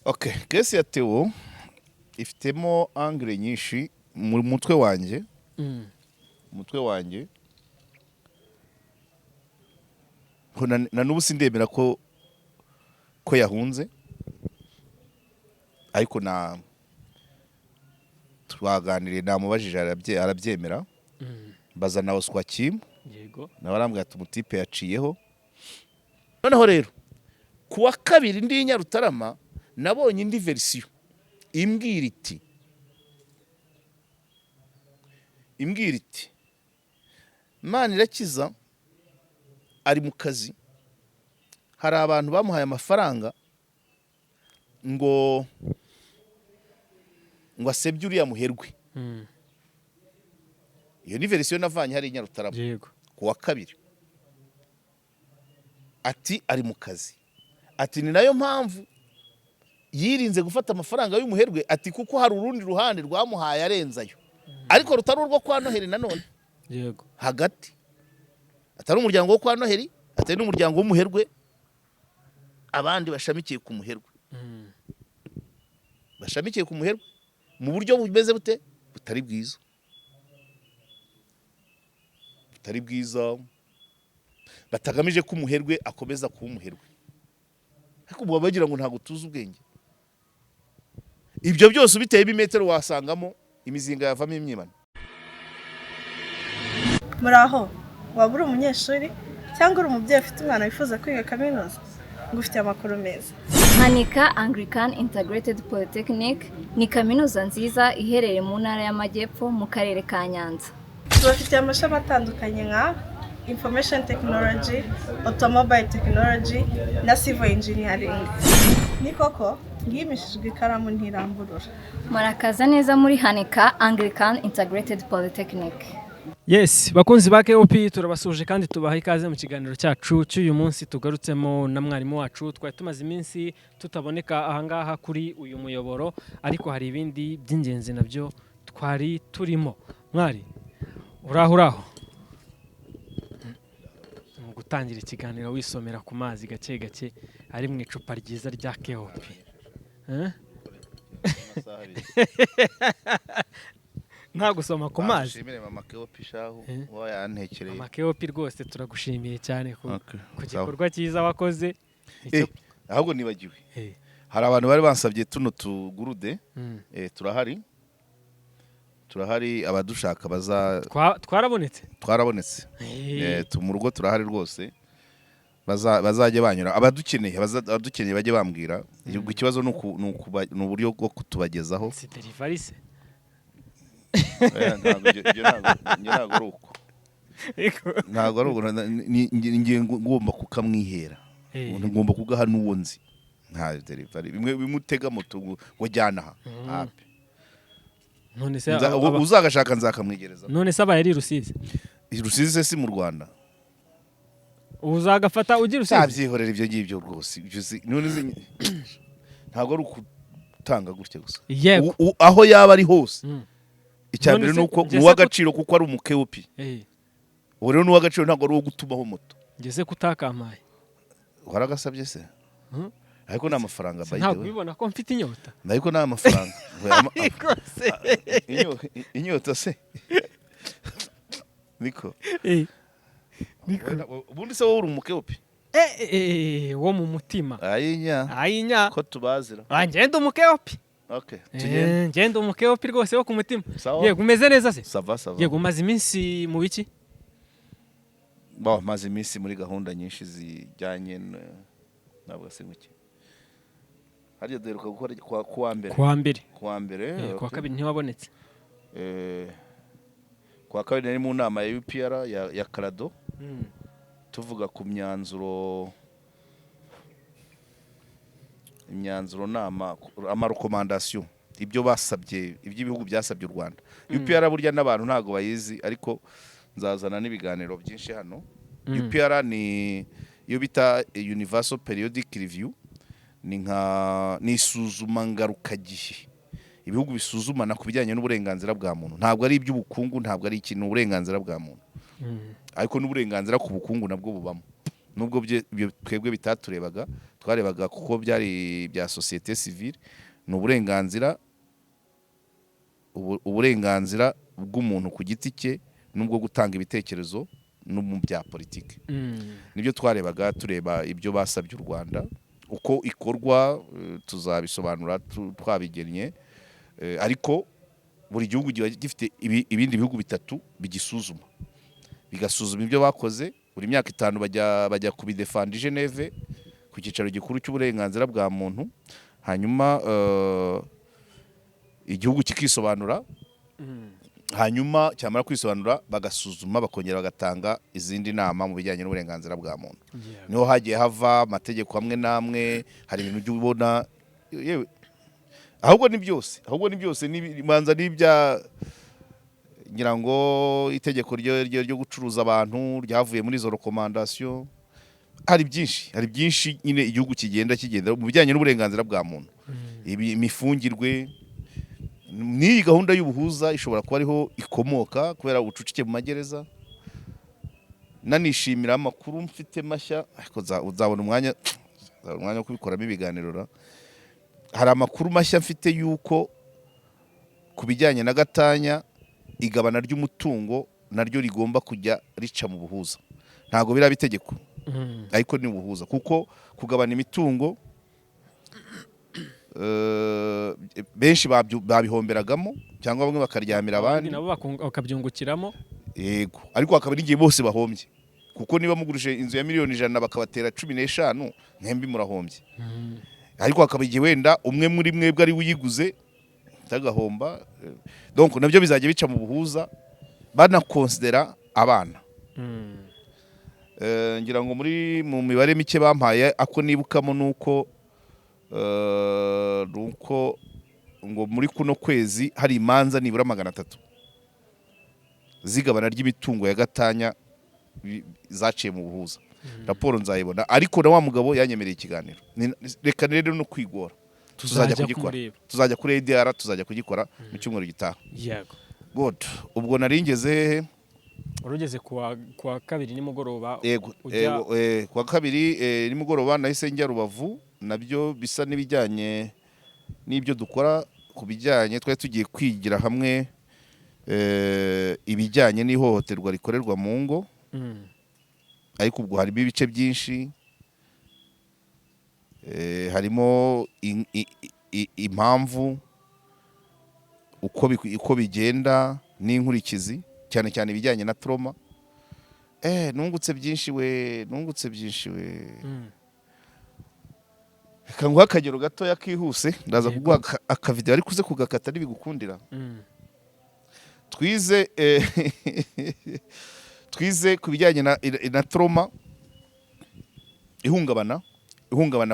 Okay, case ya Theo ifitemo angle nyinshi mu mutwe wanjye. Umutwe wanjye ko na n'ubu sindemera ko yahunze, ariko na twaganiriye, namubajije, arabyemera. Mbaza na Oswakim, nawe arambwira ati umutipe yaciyeho. Noneho rero ku wa kabiri ndi i Nyarutarama, nabonye indi version imbwira iti Manirakiza ari mu kazi, hari abantu bamuhaye amafaranga ngo asebye uriya muherwe. Iyo ni version navanye hari i Nyarutarama ku wa kabiri. Ati ari mu kazi, ati ni nayo mpamvu yirinze gufata amafaranga y'umuherwe, ati kuko hari urundi ruhande rwamuhaye arenzayo, ariko rutari urwo kwa Noheli nanone. Hagati atari umuryango wo kwa Noheli, atari n'umuryango w'umuherwe, abandi bashamikiye ku muherwe, bashamikiye ku muherwe mu buryo bumeze bute? Butari bwiza, butari bwiza, batagamije ko umuherwe akomeza kuba umuherwe. Ariko ubu baba bagira ngo ntabwo tuzi ubwenge. Ibyo byose ubiteyemo imetero wasangamo imizinga yavamo imyibano. Muraho, waba uri umunyeshuri cyangwa uri umubyeyi ufite umwana wifuza kwiga kaminuza? Ngufitiye amakuru meza. Hanika Anglican Integrated Polytechnic ni kaminuza nziza iherereye mu Ntara y'Amajyepfo, mu Karere ka Nyanza. Tubafitiye amashami atandukanye nka Information Technology, Automobile Technology na Civil Engineering. Ni koko ngimishijwe ikaramu ntiramburura. Murakaza neza muri Hanika Anglican Integrated Polytechnic. Yes, bakunzi ba KOP, turabasuhuje kandi tubaha ikaze mu kiganiro cyacu cy'uyu munsi tugarutsemo na mwarimu wacu. Twari tumaze iminsi tutaboneka ahangaha kuri uyu muyoboro, ariko hari ibindi by'ingenzi nabyo twari turimo. Mwari uraho? Uraho? Mu gutangira ikiganiro wisomera ku mazi gake gake ari mu icupa ryiza rya KOP. Eh? Nta gusoma ku mazi. Nshimire mama Keopi shahu Eh? uba yantekereye. Mama KOP rwose, turagushimiye cyane Okay, ku sawa. gikorwa cyiza wakoze. Ahubwo nibagiwe, hari abantu bari bansabye tuno tugurude. Turahari, turahari, abadushaka baza. Twarabonetse. Twarabonetse. Mu rugo turahari rwose. Bazajya banyura abadukeneye, abadukeneye bajye bambwira. Ubwo ikibazo ni uburyo bwo kutubagezaho. Si delivery se? Oya, ntabwo ibyo ntabwo, njye ntabwo ari uko, ntabwo ari uko. Ngiye ngomba kukamwihera. Ngomba kugaha n'uwo nzi. Nta delivery bimwe bimwe utega moto ngo jyana aha. Hapi. None se Uzagashaka nzakamwegereza. None se abaye ari i Rusizi? Rusizi se si mu Rwanda? Uzagafata ugira Rusizi? Ntabyihorera ibyo ngibyo rwose. Ibyo none ntabwo ari ukutanga gutya gusa. Aho yaba ari hose, icya None mbere se ni uko njye ni se uw'agaciro kuko ari umukeopi. Ubu rero ni uw'agaciro, ntabwo ari uwo gutumaho moto. Ngeze kutakampaye. Waragasabye se? Ariko ni amafaranga, by the Ntabwo way. ubibona ko mfite inyota? Ariko ni amafaranga. Rwose. Inyota se niko? Ubundi se wowe uri umukeopi? Wo mu mutima. Ayinya. Ayinya. Ko tubazira. Ngenda umukeopi. Okay, tugende. Ngenda umukeopi rwose wo ku mutima. Sawa. Yego, umeze neza se? Ça va, ça va. Yego, umaze iminsi mu biki? Bon, maze iminsi muri gahunda nyinshi zijyanye ntabwo se nguki, harya duheruka gukora kuwa mbere. Kuwa mbere. Kuwa mbere. Kuwa kabiri ntiwabonetse. Kuwa kabiri nari mu nama ya UPR ya Crado, tuvuga ku imyanzuro nama, amarecommandations, ibyo basabye, ibyo ibihugu byasabye u Rwanda. UPR burya n'abantu ntabwo bayizi, ariko nzazana n'ibiganiro byinshi hano. UPR ni iyo bita Universal Periodic Review, ni nka ni isuzuma ngarukagihe ibihugu bisuzumana ku bijyanye n'uburenganzira bwa muntu. Ntabwo ari iby'ubukungu, ntabwo ari ikintu, uburenganzira bwa muntu, ariko n'uburenganzira ku bukungu nabwo bubamo. Nubwo ibyo twebwe bitaturebaga, twarebaga kuko byari bya société civile. Ni uburenganzira, uburenganzira bw'umuntu ku giti cye n'ubwo gutanga ibitekerezo no mu bya politiki. Nibyo twarebaga, tureba ibyo basabye u Rwanda. Uko ikorwa tuzabisobanura twabigennye. Ariko buri gihugu kiba gifite ibindi bihugu bitatu bigisuzuma, bigasuzuma ibyo bakoze. Buri myaka 5 bajya kubidefanda i Geneve ku cyicaro gikuru cy'uburenganzira bwa muntu, hanyuma igihugu kikisobanura, hanyuma cyamara kwisobanura bagasuzuma, bakongera bagatanga izindi nama mu bijyanye n'uburenganzira bwa muntu. Niho hagiye hava amategeko amwe n'amwe. Hari ibintu ujya ubona, yewe ahubwo ni byose banza n'ibya, ngira ngo itegeko ryo gucuruza abantu ryavuye muri izo recommandation. Hari byinshi nyine igihugu kigenda kigenda mu bijyanye n'uburenganzira bwa muntu. Ibi imifungirwe n'iyi gahunda y'ubuhuza ishobora kuba ariho ikomoka, kubera ubucucike mu magereza. Nanishimira amakuru mfite mashya, ariko uzabona umwanya wo kubikoramo ibiganiro ra. Hari amakuru mashya mfite yuko ku bijyanye na gatanya, igabana ry'umutungo naryo rigomba kujya rica mu buhuza. Ntabwo biraba itegeko, ariko ni ubuhuza, kuko kugabana imitungo benshi babihomberagamo cyangwa bamwe bakaryamira abandi abandi. Nabo bakabyungukiramo. Yego, ariko hakaba n'igihe bose bahombye, kuko niba mugurije inzu ya miliyoni 100 bakabatera 15, mwembi murahombye. Ariko hakaba igihe wenda umwe muri mwebwe ari we uyiguze utagahomba. Donc nabyo bizajya bica mu buhuza, banakonsidera abana. Ngira ngo muri mu mibare mike bampaye, ako nibukamo nuko ngo muri kuno kwezi hari imanza nibura 300 z'igabana ry'imitungo ya gatanya zaciye mu buhuza. Raporo nzayibona, ariko na wa mugabo yanyemereye ikiganiro. Reka rero no kwigora, tuzajya Tuzajya kugikora. kumureba. Tuzajya kuri ADR, tuzajya kugikora mu cyumweru gitaha. Good. Ubwo nari ngeze hehe? Wari ugeze kuwa kabiri nimugoroba. Yego. Ujya Yego, kuwa kabiri nimugoroba nahise njya Rubavu. Nabyo bisa n'ibijyanye n'ibyo dukora ku bijyanye, twari tugiye kwigira hamwe ibijyanye n'ihohoterwa rikorerwa mu ngo. Ariko ubwo harimo ibice byinshi, harimo impamvu, uko bigenda n'inkurikizi, cyane cyane ibijyanye na trauma. Nungutse byinshi we, nungutse byinshi we. Reka nguhe akagero gatoya kihuse, ndaza kuguha akavideo ariko uze kugakata nibigukundira. Twize ku bijyanye na trauma, ihungabana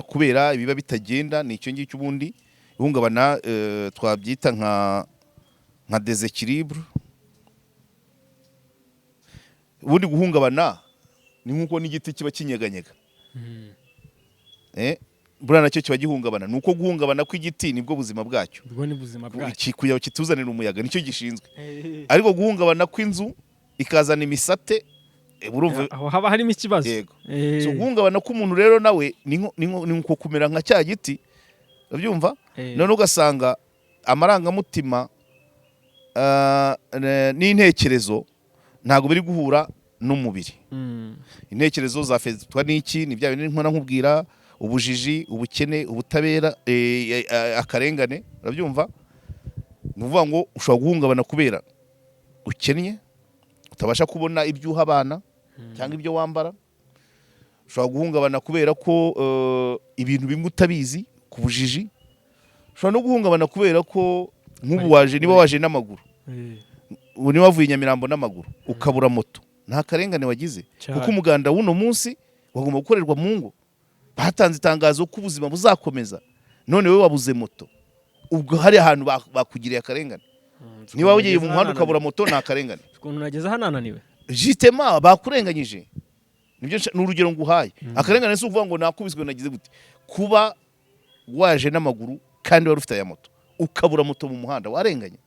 kubera ibiba bitagenda. Ni icyo ngicyo ubundi ihungabana, twabyita nka déséquilibre. Ubundi guhungabana ni nk'uko n'igiti kiba kinyeganyega. Buriya nacyo kiba gihungabana. Ni uko guhungabana kw'igiti nibwo buzima bwacyo. Ubwo ni buzima bwacyo. Kugira ngo kituzanire umuyaga, nicyo gishinzwe. Ariko guhungabana kw'inzu ikazana imisate, urumva aho haba harimo ikibazo. Yego. So guhungabana k'umuntu rero nawe ni nko kumera nka cya giti, urabyumva? None ugasanga amarangamutima n'intekerezo ntabwo biri guhura n'umubiri. Intekerezo zafetwa n'iki? Ni bya bindi nkora nkubwira: ubujiji, ubukene, ubutabera, akarengane, urabyumva? Ni ukuvuga ngo ushobora guhungabana kubera ukennye, utabasha kubona ibyo uha abana cyangwa ibyo wambara. Ushobora guhungabana kubera ko ibintu bimwe utabizi, ku bujiji. Ushobora no guhungabana kubera ko nk'ubu waje, niba waje n'amaguru, ubu niba wavuye i Nyamirambo n'amaguru ukabura moto, nta karengane wagize? Cyane. Kuko umuganda w'uno munsi wagomba gukorerwa mu ngo, batanze itangazo ko ubuzima buzakomeza, none wowe wabuze moto, ubwo hari ahantu bakugiriye akarengane. Niba wagiye mu muhanda ukabura moto, ni akarengane. Ukuntu nageze hano ananiwe. Jitema bakurenganyije. Nibyo ni urugero nguhaye. Akarengane si ukuvuga ngo nakubiswe, nagize gute. Kuba waje n'amaguru kandi wari ufite aya moto, ukabura moto mu muhanda, warenganye.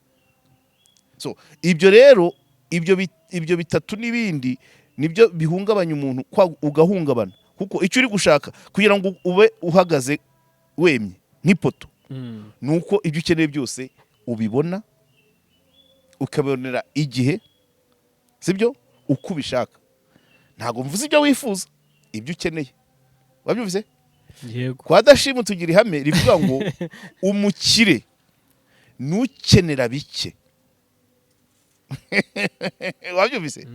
So ibyo rero, ibyo bitatu n'ibindi nibyo bihungabanya umuntu, ugahungabana. Kuko icyo uri gushaka kugira ngo ube uhagaze wemye nk'ipoto ni uko ibyo ukeneye byose ubibona, ukabibonera igihe, sibyo? Uko ubishaka. Ntabwo mvuze ibyo wifuza, ibyo ukeneye. Wabyumvise? Yego. Kwa Dashimu tugira ihame rivuga ngo umukire nukenera bike. Wabyumvise?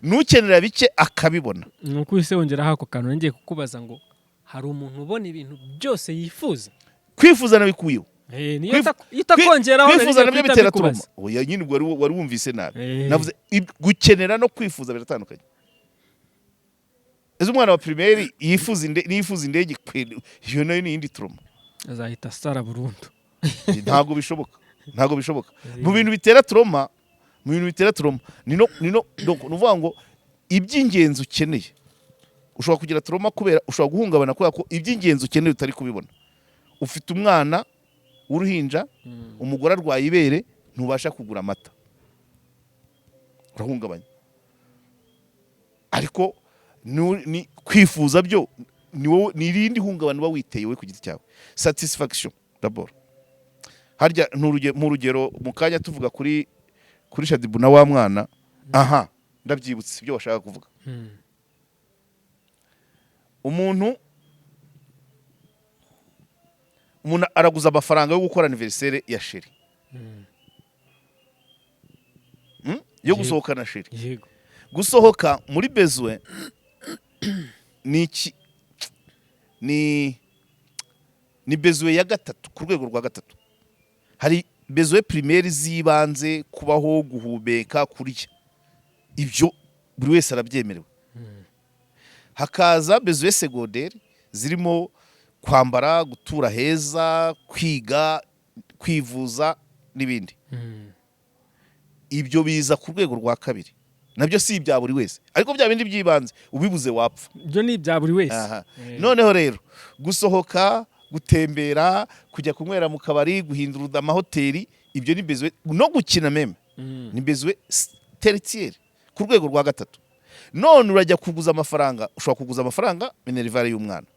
Nukenera bike akabibona. Ni uko uhise wongeraho ako kantu ngiye kukubaza ngo hari umuntu ubona ibintu byose yifuza? Kwifuza nabikuyeho. Niyo itakongeraho. Kwifuza nari nabyo ngiye bitera guhita trauma. mbikubaza. Oya nyine, ubwo wari wumvise nabi. Navuze gukenera no kwifuza biratandukanye. Ese umwana wa primaire yifuza niyifuza indege iyo nayo ni iyindi trauma. Azahita asara burundu. Ntabwo bishoboka, ntabwo bishoboka. Mu bintu bitera trauma, mu bintu bitera trauma ni no donc, ni ukuvuga ngo iby'ingenzi ukeneye, ushobora kugira trauma kubera, ushobora guhungabana kubera ko iby'ingenzi ukeneye utari kubibona. Ufite umwana w'uruhinja, umugore arwaye ibere, ntubasha kugura amata, urahungabanya. Ariko ni kwifuza byo ni wowe, ni irindi hungabana uba witeye wowe ku giti cyawe. Satisfaction d'abord. Harya mu rugero mu kanya tuvuga kuri Shaddyboo na wa mwana, aha ndabyibutse ibyo washaka kuvuga. Umuntu araguza amafaranga yo gukora anniversaire ya chérie, Yo gusohokana chérie. Gusohoka muri besoin ni iki? Ni besoin ya gatatu, ku rwego rwa gatatu. Hari besoin primaire z'ibanze: kubaho, guhumeka, kurya, ibyo buri wese arabyemerewe. Hakaza besoin secondaire zirimo kwambara, gutura heza, kwiga, kwivuza n'ibindi. Ibyo biza ku rwego rwa kabiri, nabyo si ibya buri wese, ariko bya bindi by'ibanze ubibuze wapfa. Ibyo ni ibya buri wese. Aha. Noneho rero gusohoka, gutembera, kujya kunywera mu kabari, guhindura amahoteli, ibyo ni besoin, no gukina même, ni besoin tertiaire, ku rwego rwa gatatu. None urajya kuguza amafaranga, ushobora kuguza amafaranga minerval y'umwana,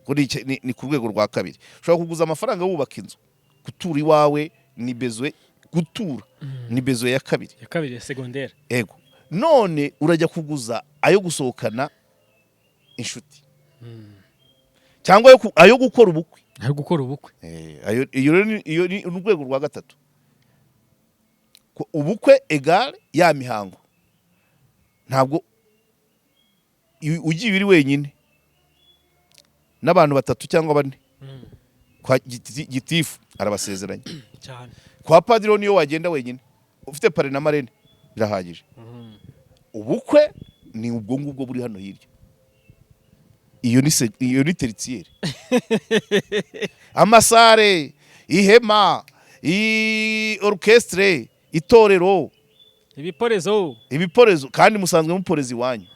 kuri ni ku rwego rwa kabiri. Ushobora kuguza amafaranga wubaka inzu, gutura iwawe ni besoin, gutura ni besoin ya kabiri. Ya kabiri, ya secondaire. Ego. None urajya kuguza ayo gusohokana inshuti cyangwa ayo gukora ubukwe. Ayo gukora ubukwe. Iyo rero iyo ni urwego rwa gatatu. Ubukwe égale ya mihango, ntabwo ugiye uri wenyine n'abantu batatu cyangwa bane kwa gitifu arabasezeranya. Cyane. Kwa padiri ho niyo wagenda wenyine ufite parrain na marraine birahagije. Ubukwe ni ubwo ngubwo buri hano hirya, iyo ni tertiaire. Amasalle, ihema, orchestre, itorero, ibiporezo. Ibiporezo, kandi musanzwe muporeza iwanyu,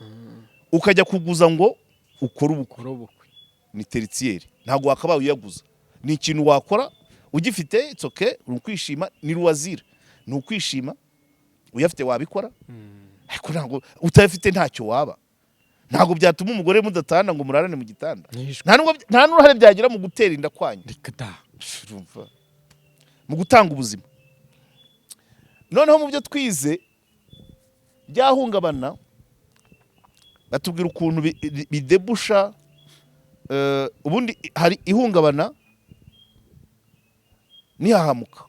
ukajya kuguza ngo ukore ubukwe. Gukora ubukwe. Ni tertiaire, ntabwo wakabaye uyaguza. Ni ikintu wakora ugifite, it's okay, ni ukwishima, ni loisir, ni ukwishima. Uyafite wabikora, ariko ntabwo utayafite ntacyo waba. Ntabwo byatuma umugore mudatana ngo murarane mu gitanda. Nishwe. Nta n'uruhare byagira mu gutera inda kwanyu. Reka da. Urumva? Mu gutanga ubuzima. Noneho mu byo twize byahungabana, batubwira ukuntu bidebusha. Ubundi hari ihungabana n'ihahamuka.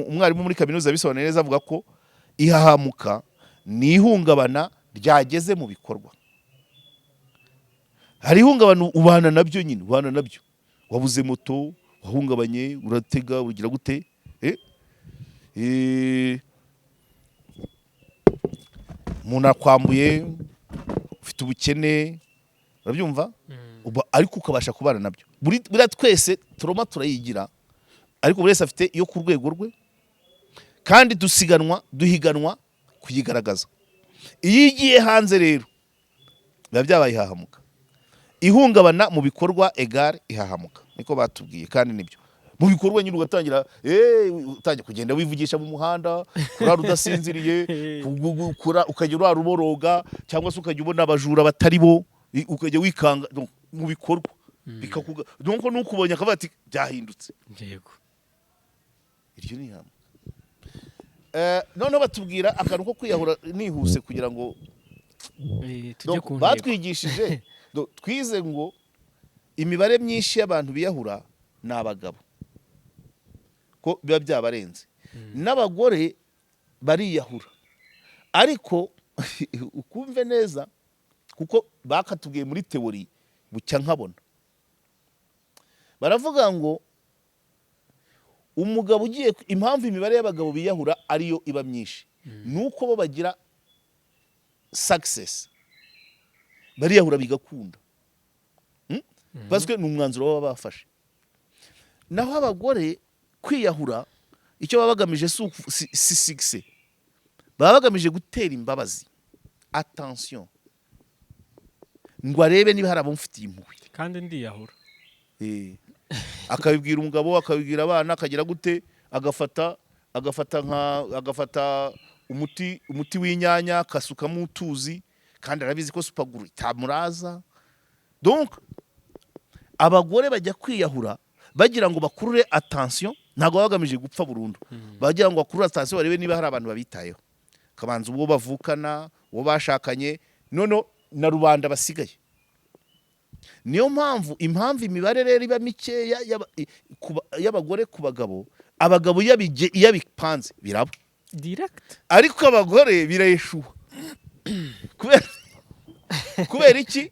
Umwarimu muri kaminuza yabisobanuye neza, avuga ko ihahamuka ni ihungabana ryageze mu bikorwa. Hari ihungabana ubana nabyo nyine, ubana nabyo, wabuze moto, wahungabanye, uratega, ugira gute? Umuntu akwambuye, ufite ubukene, urabyumva? Ariko ukabasha kubana nabyo. Buriya twese trauma turayigira, ariko buri wese afite iyo ku rwego rwe, kandi dusiganwa, duhiganwa kuyigaragaza. Iyo igiye hanze rero biba byabaye ihahamuka. Ihungabana mu bikorwa égale ihahamuka, niko batubwiye, kandi nibyo. Mu bikorwa nyine ugatangira, utangira kugenda wivugisha mu muhanda, kurara udasinziriye, ukajya urara uboroga, cyangwa se ukajya ubona abajura batari bo. Ukajya wikanga, donc, mu bikorwa bikakuga, donc nukubonye akavuga ati byahindutse. Iryo ni ihame. Noneho batubwira akantu ko kwiyahura nihuse kugira ngo Tujye Donc, ku ntego. Batwigishije, twize ngo imibare myinshi y'abantu biyahura ni abagabo, ko biba byabarenze. N'abagore bariyahura, ariko ukumve neza, kuko bakatubwiye muri théorie bucya nkabona baravuga ngo umugabo ugiye, impamvu imibare y'abagabo biyahura ariyo iba myinshi ni uko bo bagira success, bariyahura bigakunda. Parce que ni umwanzuro baba bafashe. Naho abagore kwiyahura, icyo baba bagamije si success, baba bagamije gutera imbabazi, attention, ngo arebe niba hari abamufitiye impuhwe. Kandi ndiyahura. Akabibwira umugabo, akabibwira abana, akagira gute, agafata nka agafata umuti w'inyanya, akasukamo utuzi, kandi arabizi ko super glue itamuraza. Donc abagore bajya kwiyahura bagira ngo bakurure attention, ntabwo baba bagamije gupfa burundu. Bagira ngo bakurure attention, barebe niba hari abantu babitayeho, kabanza uwo bavukana, uwo bashakanye, noneho na rubanda basigaye. Niyo mpamvu, impamvu imibare rero iba mikeya y'abagore ku bagabo, abagabo iyo abipanze biraba direct. Ariko abagore birayeshuha. Kubera iki?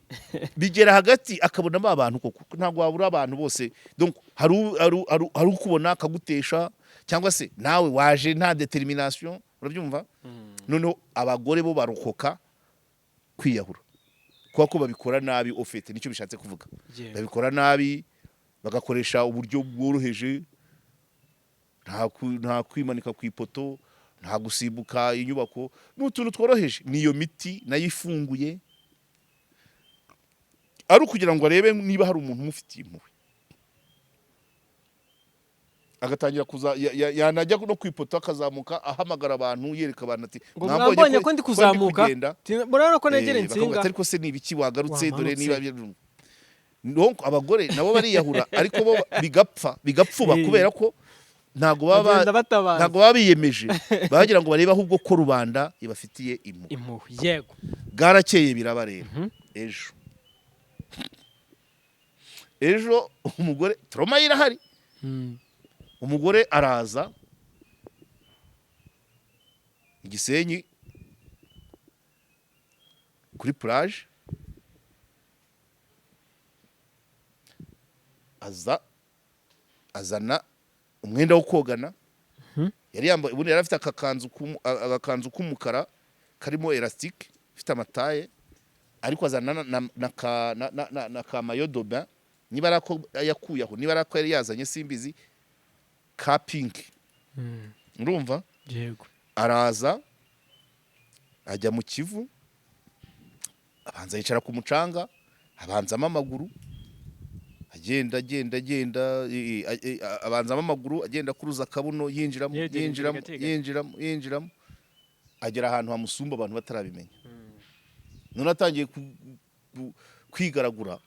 Bigera hagati akabonamo abantu koko, ntabwo wabura abantu bose. Donc hari ukubona akagutesha, cyangwa se nawe waje nta détermination, urabyumva? Noneho abagore bo barokoka kwiyahura kubera ko babikora nabi. Au fait, nicyo bishatse kuvuga. Babikora nabi, bagakoresha uburyo bworoheje, nta kwimanika ku ipoto, nta gusimbuka inyubako, ni utuntu tworoheje, niyo miti nayo ifunguye, ari ukugira ngo arebe niba hari umuntu umufitiye impuhwe, agatangira kuza yanajya no ku ipoto akazamuka, ahamagara abantu, yereka abantu ati Ngo "Mwambonye mwambonye ko ndi kuzamuka?" kugenda." Murabona ko negera Bakavuga insinga. ati, ariko se ni ibiki wagarutse dore? Wamanutse. Niba donc abagore nabo bariyahura, ariko bo bigapfa bigapfuba, kubera ko ntabwo baba Bagenda batabaza. ntabwo baba biyemeje, bagira ngo barebe ahubwo ko rubanda ibafitiye impuhwe. Impuhwe, yego. Bwarakeye biraba rero. Ejo umugore, trauma ye irahari. Umugore araza Igisenyi kuri plage, aza azana umwenda wo kogana. Yari yambaye, ubundi yari afite agakanzu k'umukara karimo élastique, ifite amataye, ariko azana na ka maillot de bain, niba ari ako yakuye aho, niba ari ako yari yazanye simbizi, ka pink. Urumva? Yego. Araza ajya mu Kivu, abanza yicara ku mucanga, abanzamo amaguru, agenda agenda agenda, abanzamo amaguru, agenda akuruza akabuno, yinjiramo, Yegera imbere yinjiramo, gake gake. yinjiramo, yinjiramo, agera ahantu hamusumba abantu batarabimenya. None atangiye kwigaragura,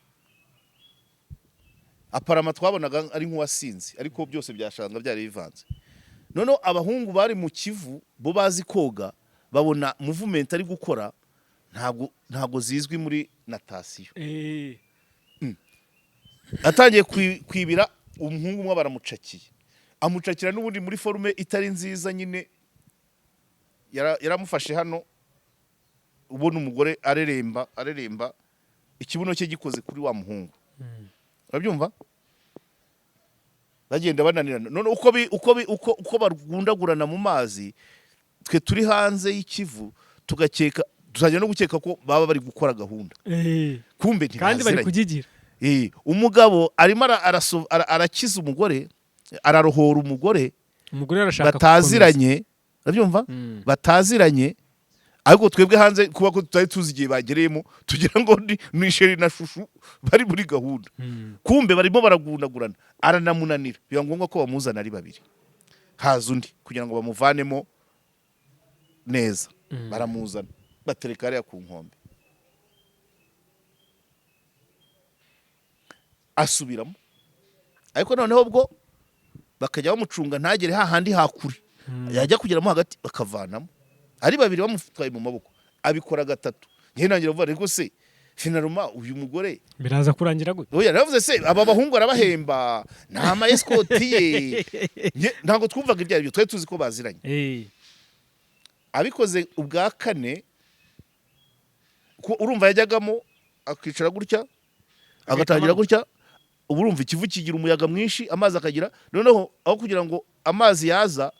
apparemment twabonaga ari nk'uwasinze, ariko byose byashanga byari bivanze. Noneho abahungu bari mu Kivu bo bazi koga, babona mouvement ari gukora ntabwo zizwi muri natation. Atangiye kwibira, umuhungu umwe baramucakiye, amucakira n'ubundi muri forme itari nziza nyine. Yaramufashe hano, ubona umugore areremba, areremba, ikibuno cye gikoze kuri wa muhungu. Urabyumva? Bagenda bananirana. None uko bi, uko bi, uko uko barugundagurana mu mazi, twe turi hanze y'Ikivu tugakeka, tuzajya no gukeka ko baba bari gukora gahunda. Kumbe Kandi bari ntibaziranye. kugigira. Umugabo arimo arakiza umugore, ararohora umugore. Umugore arashaka. Bataziranye, urabyumva? Bataziranye, ariko twebwe hanze, kuba ko tutari tuzi igihe bagereyemo, tugira ngo ni chéri na chouchou bari muri gahunda. Kumbe barimo baragundagurana, aranamunanira, biba ngombwa ko bamuzana ari babiri, haza undi kugira ngo bamuvanemo neza. Baramuzana, batereka hariya ku nkombe. Asubiramo, ariko noneho ubwo bakajya bamucunga ntagere hahandi hakure, yajya kugeramo hagati bakavanamo ari babiri bamutwaye mu maboko. Abikora gatatu. Njye nangira vuba, ariko se finalement uyu mugore Biraza kurangira gute? Oya, naravuze se aba bahungu arabahemba, ni ama escort ye? Ntabwo twumvaga ibyo aribyo, twari tuzi ko baziranye. Abikoze ubwa kane, ko urumva yajyagamo akicara gutya, agatangira gutya. Ubu urumva Ikivu kigira umuyaga mwinshi, amazi akagira, noneho aho kugira ngo amazi yaza,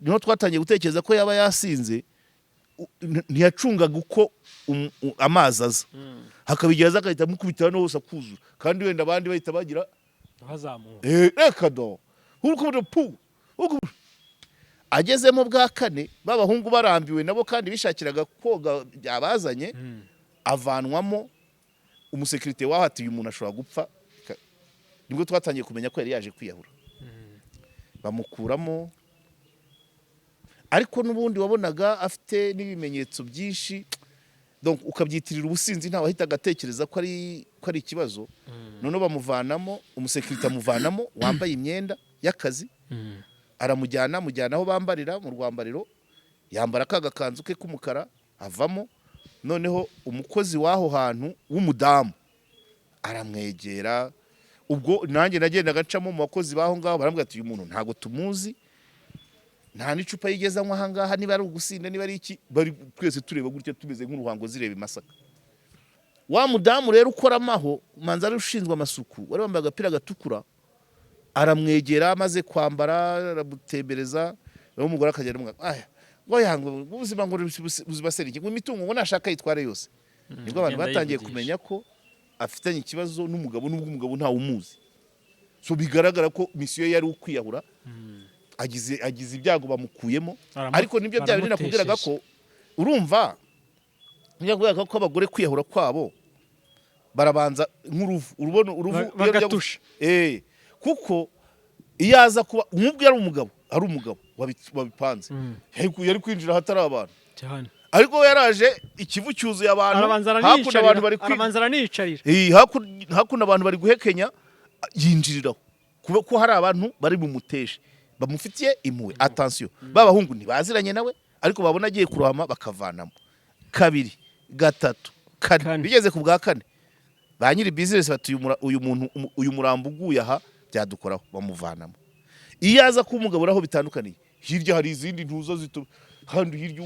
niho twatangiye gutekereza ko yaba yasinze. Ntiyacungaga uko amazi aza, hakaba igihe aza agahita amukubita hano hose akuzura, kandi wenda abandi bahita bagira Bazamuka. Reka do urukubita pu agezemo bwa kane, b'abahungu barambiwe nabo kandi bishakiraga koga byabazanye, avanwamo. Umusekirite waho ati: "Uyu muntu ashobora gupfa." Nibwo twatangiye kumenya ko yari yaje kwiyahura. Bamukuramo, ariko n'ubundi wabonaga afite n'ibimenyetso byinshi, donc ukabyitirira ubusinzi, ntawe ahita agatekereza ko ari ikibazo. Noneho bamuvanamo, umusekirite amuvanamo wambaye imyenda y'akazi, aramujyana, amujyana aho bambarira mu rwambariro, yambara ka gakanzu ke k'umukara, avamo. Noneho umukozi w'aho hantu w'umudamu aramwegera. Ubwo nanjye nagendaga ncamo mu bakozi b'aho ngaho, barambwira ati: "Uyu muntu ntabwo tumuzi, nta n'icupa yigeze anywa aha ngaha, niba ari ugusinda, niba ari iki." Bari twese tureba gutya, tumeze nk'uruhango zireba i Masaka. Wa mudamu rero ukoramo aho, manza ari ushinzwe amasuku, wari wambaye agapira gatukura, aramwegera amaze kwambara, aramutembereza. Nawe umugore akagenda amubwira: "Aya ngo yanga ubuzima, ngo ubuzima se ni iki? Ngo imitungo ngo nashaka yitware yose." Nibwo abantu Agenda batangiye yivugisha. kumenya ko afitanye ikibazo n'umugabo, nubwo umugabo ntawe umuzi. So bigaragara ko mission ye yari ukwiyahura, agize ibyago bamukuyemo. Ariko nibyo bya bindi nakubwiraga ko urumva, nibyo nakubwiraga ko abagore kwiyahura kwabo barabanza nk'uruvu, urubona uruvu iyo rujya Bagatusha. Kuko iyo aza kuba nk'ubwo yari umugabo, ari umugabo wabipanze, yari kwinjira ahatari abantu. Cyane. Ariko we yaraje Ikivu cyuzuye abantu, Arabanza hakuno abantu araniyicarira. bari Arabanza araniyicarira. Hakuno abantu bari guhekenya, yinjiriraho kuba ko hari abantu bari bumuteshe bamufitiye impuhwe. Attention, b'abahungu ntibaziranye nawe, ariko babona agiye kurohama bakavanamo kabiri, gatatu, kane. Kane. Bigeze ku bwa kane, ba nyiri business bati: "Uyu muntu, uyu murambo uguye aha byadukoraho." Bamuvanamo. Iyo aza kuba umugabo, uraho bitandukaniye, hirya hari izindi ntuzo zito, handi hirya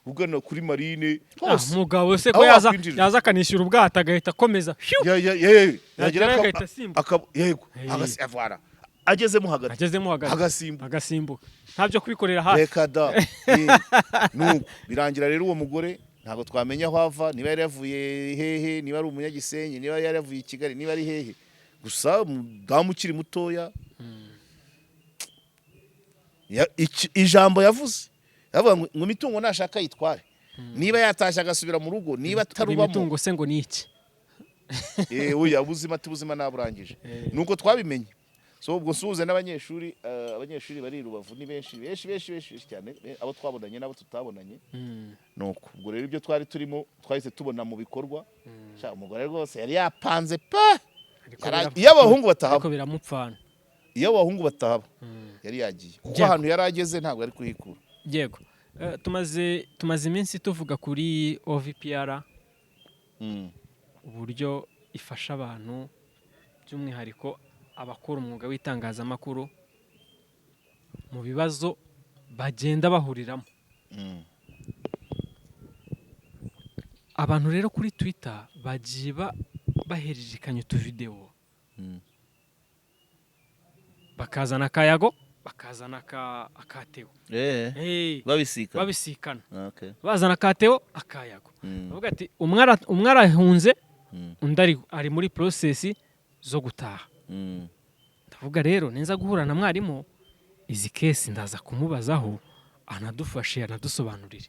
ugana kuri marine hose. Mugabo se ko Aho yaza wakwinjirira. yaza akanishyura ubwato agahita akomeza. Phew! Ya, Yagerayo yagera agahita asimbuka. Yego. Hey. Avara agezemo hagati, Agezemo hagati, agasimbuka. Agasimbuka, ntabyo kwikorera hafi. Reka da. Nuko birangira rero uwo mugore ntabwo twamenya aho ava, niba yari yavuye hehe, niba ari umunyagisenyi, niba yari yavuye i Kigali, niba ari hehe. Gusa umudamu ukiri mutoya, ijambo yavuze, yavuga ngo imitungo nashaka yitware, niba yatashye agasubira mu rugo, niba atarubamo. Imitungo se ngo ni iki? Oya, ubuzima, ati ubuzima naburangije. Nuko twabimenye. So ubwo nsuhuze n'abanyeshuri, abanyeshuri bari i Rubavu ni benshi, benshi, benshi, benshi, benshi cyane, abo twabonanye n'abo tutabonanye. Nuko ubwo rero ibyo twari turimo twahise tubona mu bikorwa. Sha, umugore rwose yari yapanze pe. Ariko Iyo abahungu batahaba, ariko biramupfana. Iyo abahungu batahaba yari yagiye, kuko ahantu yari ageze ntabwo ari kuhikura. Yego. Tumaze iminsi tuvuga kuri OVPR, uburyo ifasha abantu, by'umwihariko abakora umwuga w'itangazamakuru, mu bibazo bagenda bahuriramo. Abantu rero kuri Twitter bagiye bahererekanya utuvidewo, bakazana akayago, bakazana aka Theo. Babisika. Babisikana. Okay. Bazana aka Theo, akayago, bavuga ati umwe arahunze, undi ari muri process zo gutaha. Ndavuga rero ninza guhura na mwarimu, izi case ndaza kumubazaho, anadufashe, anadusobanurire.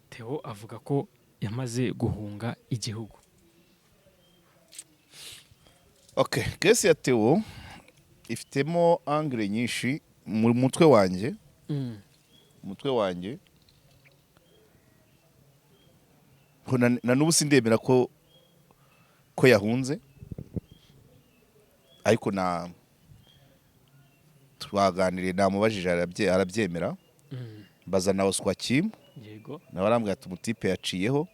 Theo avuga ko yamaze guhunga igihugu. Okay, case ya Theo ifitemo angle nyinshi mu mutwe wanjye. Umutwe wanjye ko na n'ubu sindemera ko yahunze. Ariko na twaganiriye, namubajije, arabyemera. Mbaza na Oswakim, nawe arambwira ati umutipe yaciyeho.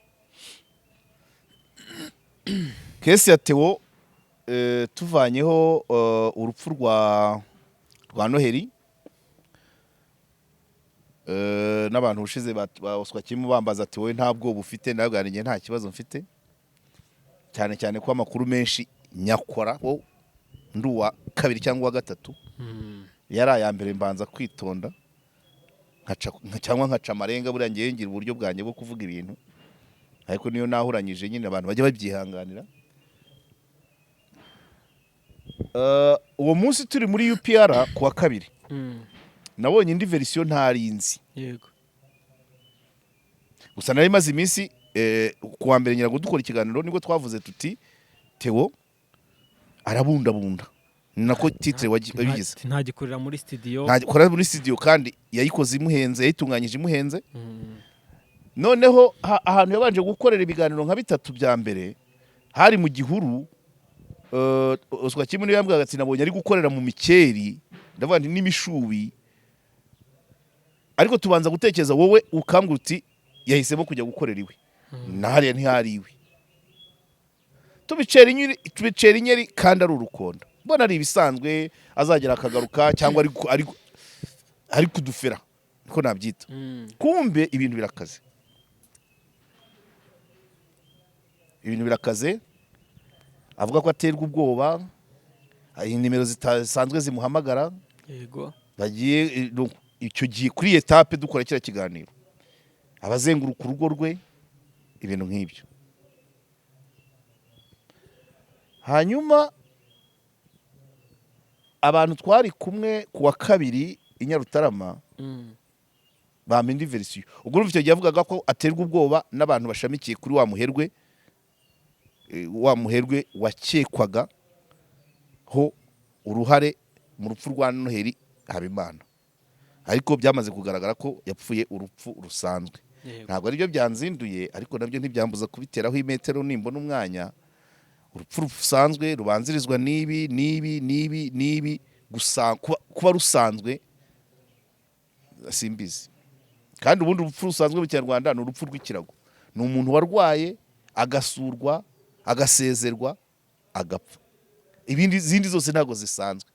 Case ya Theo, tuvanyeho urupfu rwa Noheli, n'abantu ushize ba Oswakim bambaza ati wowe nta bwoba ufite? Nabwo njye nta kibazo mfite, cyane cyane ko amakuru menshi nyakora wo ndi uwa kabiri cyangwa uwa gatatu. Yari aya mbere mbanza kwitonda cyangwa nkaca amarenga. Buriya ngewe ngira uburyo bwanjye bwo kuvuga ibintu, ariko niyo nahuranyije nyine abantu bajya babyihanganira. Uwo munsi turi muri UPR ku wa kabiri, nabonye indi version ntari nzi. Gusa nari maze iminsi, ku wa mbere ngira ngo dukora ikiganiro, nibwo twavuze tuti Theo arabundabunda, ni nako titre wabigize. Ntagikorera muri studio. Ntakora muri studio, kandi yayikoze imuhenze, yayitunganyije imuhenze. Noneho ahantu yabanje gukorera ibiganiro nka bitatu bya mbere hari mu gihuru. Oswakim niwe yambwiraga ati nabonye ari gukorera mu mikeri, ndavuga nti n'imishubi. Ariko tubanza gutekereza, wowe ukambwira uti yahisemo kujya gukorera iwe, na hariya ntihari iwe. Tubicera inyeri, tubicera inyeri kandi ari urukonda, mbona ari ibisanzwe, azagera akagaruka cyangwa ari kudufera, niko nabyita. Kumbe ibintu birakaze, ibintu birakaze. Avuga ko aterwa ubwoba, hari nimero zidasanzwe zimuhamagara. Bagiye no, icyo gihe kuri étape dukora kiriya kiganiro, abazenguruka urugo rwe, ibintu nk'ibyo. Hanyuma abantu twari kumwe ku wa kabiri i Nyarutarama bampa indi version. Ubwo urumva icyo gihe yavugaga ko aterwa ubwoba n'abantu bashamikiye kuri wa muherwe, wa muherwe wakekwaga ho uruhare mu rupfu rwa Noheli Habimana, ariko byamaze kugaragara ko yapfuye urupfu rusanzwe. Ntabwo aribyo byanzinduye, ariko nabyo ntibyambuza kubiteraho imetero nimbona umwanya. Urupfu rusanzwe rubanzirizwa n'ibi n'ibi n'ibi n'ibi gusa kuba rusanzwe simbizi. Kandi ubundi urupfu rusanzwe mu Kinyarwanda ni urupfu rw'ikirago, ni umuntu warwaye agasurwa, agasezerwa, agapfa. Ibindi izindi zose ntabwo zisanzwe,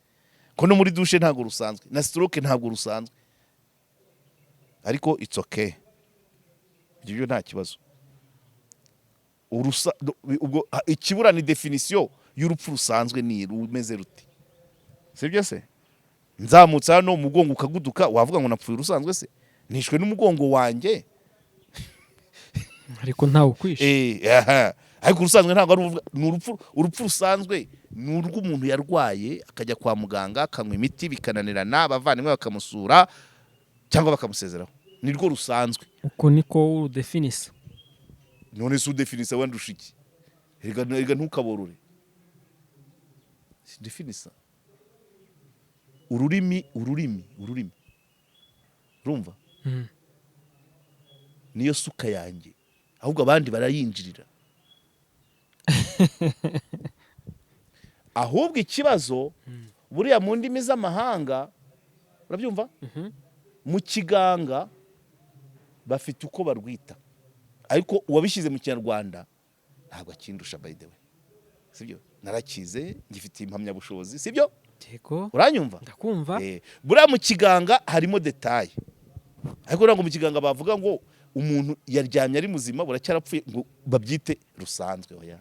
ko no muri douche ntabwo rusanzwe, na stroke ntabwo rusanzwe. Ariko it's okay, ibyo byo nta kibazo. Ubwo ikibura ni définition y'urupfu rusanzwe, ni rumeze rute? Sibyo se? Nzamutse hano umugongo ukaguduka, wavuga ngo napfuye urusanzwe se? Nishwe n'umugongo wanjye. Ariko ntawe ukwishe. Aha. Ariko urusanzwe ntabwo ari ni urupfu. Urupfu rusanzwe ni urw'umuntu yarwaye akajya kwa muganga, akanywa imiti bikananirana, abavandimwe bakamusura cyangwa bakamusezeraho, nirwo rusanzwe. Uko niko urudefinisa. None se udefinisa wandusha iki? Erega ntukaborore. Definisa ururimi, ururimi, ururimi, urumva? Niyo suka yanjye, ahubwo abandi barayinjirira. Ahubwo ikibazo buriya mu ndimi z'amahanga, urabyumva, mu kiganga bafite uko barwita, ariko uwabishyize mu Kinyarwanda ntabwo akindusha. By the way, sibyo? Narakize, ngifitiye impamyabushobozi, sibyo? Yego. Uranyumva? Ndakumva. Buriya mu kiganga harimo détails, ariko ntabwo mu kiganga bavuga ngo umuntu yaryamye ari muzima buracyarapfuye ngo babyite rusanzwe. Oya,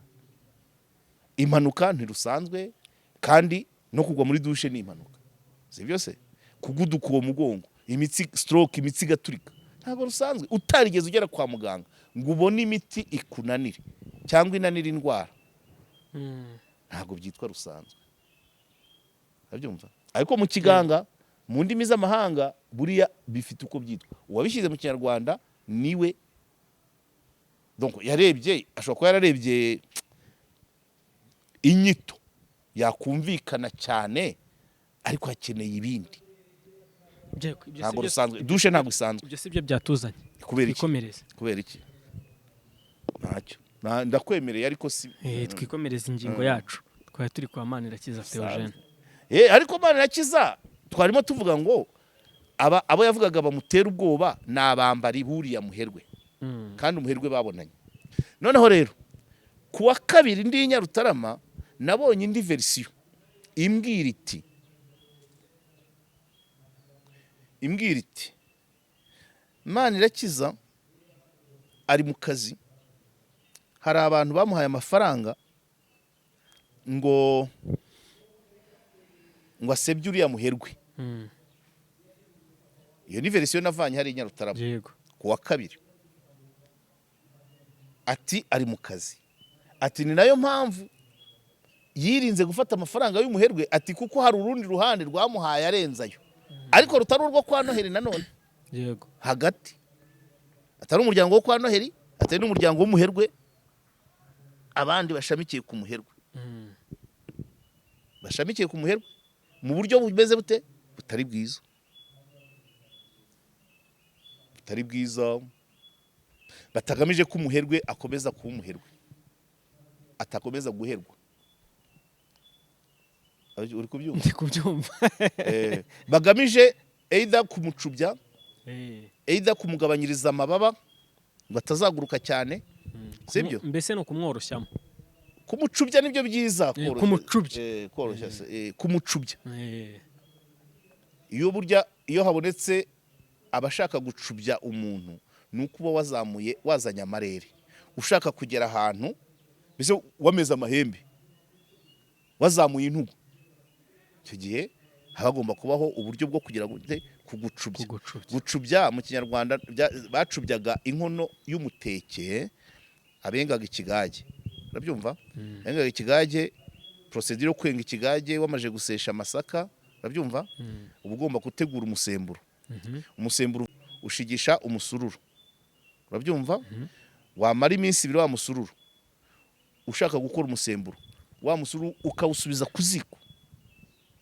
impanuka ntirusanzwe, kandi no kugwa muri douche ni impanuka, sibyo se? Kuguduka uwo mugongo, imitsi, stroke, imitsi igaturika, ntabwo rusanzwe. Utarigeze ugera kwa muganga ngo ubone imiti ikunanire cyangwa inanire indwara, ntabwo byitwa rusanzwe, urabyumva? Ariko mu kiganga, mu ndimi z'amahanga, buriya bifite uko byitwa. Uwabishyize mu Kinyarwanda niwe, donc yarebye, ashobora kuba yararebye inyito yakumvikana cyane, ariko hakeneye ibindi. Yego, ibyo si Ntabwo byo- rusanzwe, douche ntabwo isanzwe. Ibyo si byo byatuzanye. Kubera iki? Twikomereze. Kubera iki? Ntacyo. Ndakwemereye, ariko si Twikomereze ingingo yacu. Twari turi kwa Manirakiza Theogene. Ariko Manirakiza twarimo tuvuga ngo abo yavugaga bamutera ubwoba ni abambari buriya muherwe, kandi umuherwe babonanye. Noneho rero ku wa kabiri ndi i Nyarutarama, nabonye indi version imbwira iti Manirakiza ari mu kazi, hari abantu bamuhaye amafaranga ngo asebye uriya muherwe. Iyo ni version navanye hari i Nyarutarama ku wa kabiri. Ati ari mu kazi, ati ni nayo mpamvu yirinze gufata amafaranga y'umuherwe, ati kuko hari urundi ruhande rwamuhaye arenze ayo, ariko rutari urwo kwa Noheli nanone. Hagati atari umuryango wo kwa Noheli, atari n'umuryango w'umuherwe, abandi bashamikiye ku muherwe, bashamikiye ku muherwe mu buryo bumeze bute? Butari bwiza, butari bwiza, batagamije ko umuherwe akomeza kuba umuherwe, atakomeza guherwa. Uri kubyumva? Ndi kubyumva. Bagamije either kumucubya, either kumugabanyiriza amababa ngo atazaguruka cyane, sibyo? Mbese ni ukumworoshyamo. Kumucubya nibyo byiza. Koroshya. Kumucubya. Koroshya se, kumucubya. Iyo burya iyo habonetse abashaka gucubya umuntu, ni uko uba wazamuye, wazanye amarere, ushaka kugera ahantu, mbese wameze amahembe, wazamuye intugu. Icyo gihe haba hagomba kubaho uburyo bwo kugira ngo kugucubya. Kugucubya. Gucubya mu Kinyarwanda, bacubyaga inkono y'umuteke abengaga ikigage, urabyumva? Abengaga ikigage, procédure yo kwenga ikigage, wamaze gusesha amasaka, urabyumva? Uba ugomba gutegura umusemburo. Umusemburo ushigisha umusururu, urabyumva? Wamara iminsi 2 wa musururu ushaka gukora umusemburo, wa musururu ukawusubiza ku ziko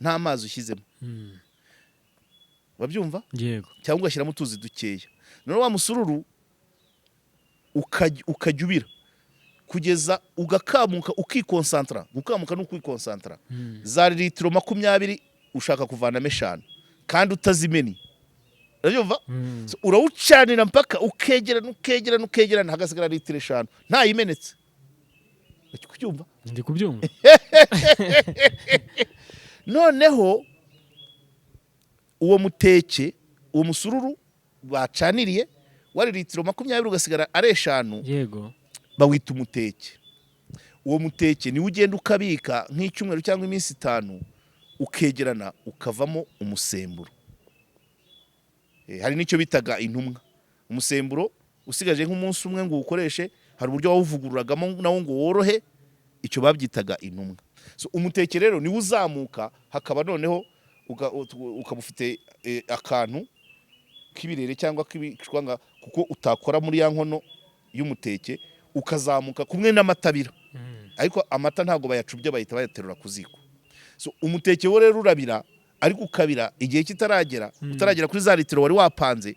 nta mazi ushyizemo, urabyumva? Yego. Cyangwa ugashyiramo utuzi dukeya. Noneho wa musururu ukajya ubira kugeza ugakamuka, ukikonsantara. Gukamuka ni ukwikonsantara. Za litiro 20 ushaka kuvanamo 5 kandi utazimeni, urabyumva? So, urawucanira mpaka ukegerana, ukegerana, ukegerana, hagasigara litiro 5 ntayimenetse. Uri kubyumva? Ndi kubyumva. Noneho uwo muteke, uwo musururu bacaniriye wari litiro 20 ugasigara ari 5, bawita umuteke. Uwo muteke niwo ugenda ukabika nk'icyumweru cyangwa iminsi 5, ukegerana ukavamo umusemburo. Hari n'icyo bitaga intumwa. Umusemburo usigaje nk'umunsi umwe ngo uwukoreshe, hari uburyo wawuvugururagamo nawo ngo worohe, icyo babyitaga intumwa. So, umuteke rero niwo uzamuka, hakaba noneho ukaba ufite akantu k'ibirere cyangwa k'ibishwanga, kuko utakora muri ya nkono y'umuteke, ukazamuka kumwe n'amatabira. Ariko amata ntabwo bayacubya, bahita bayaterura ku ziko. So, umuteke wo rero urabira, ariko ukabira igihe kitaragera, utaragera kuri za litiro wari wapanze,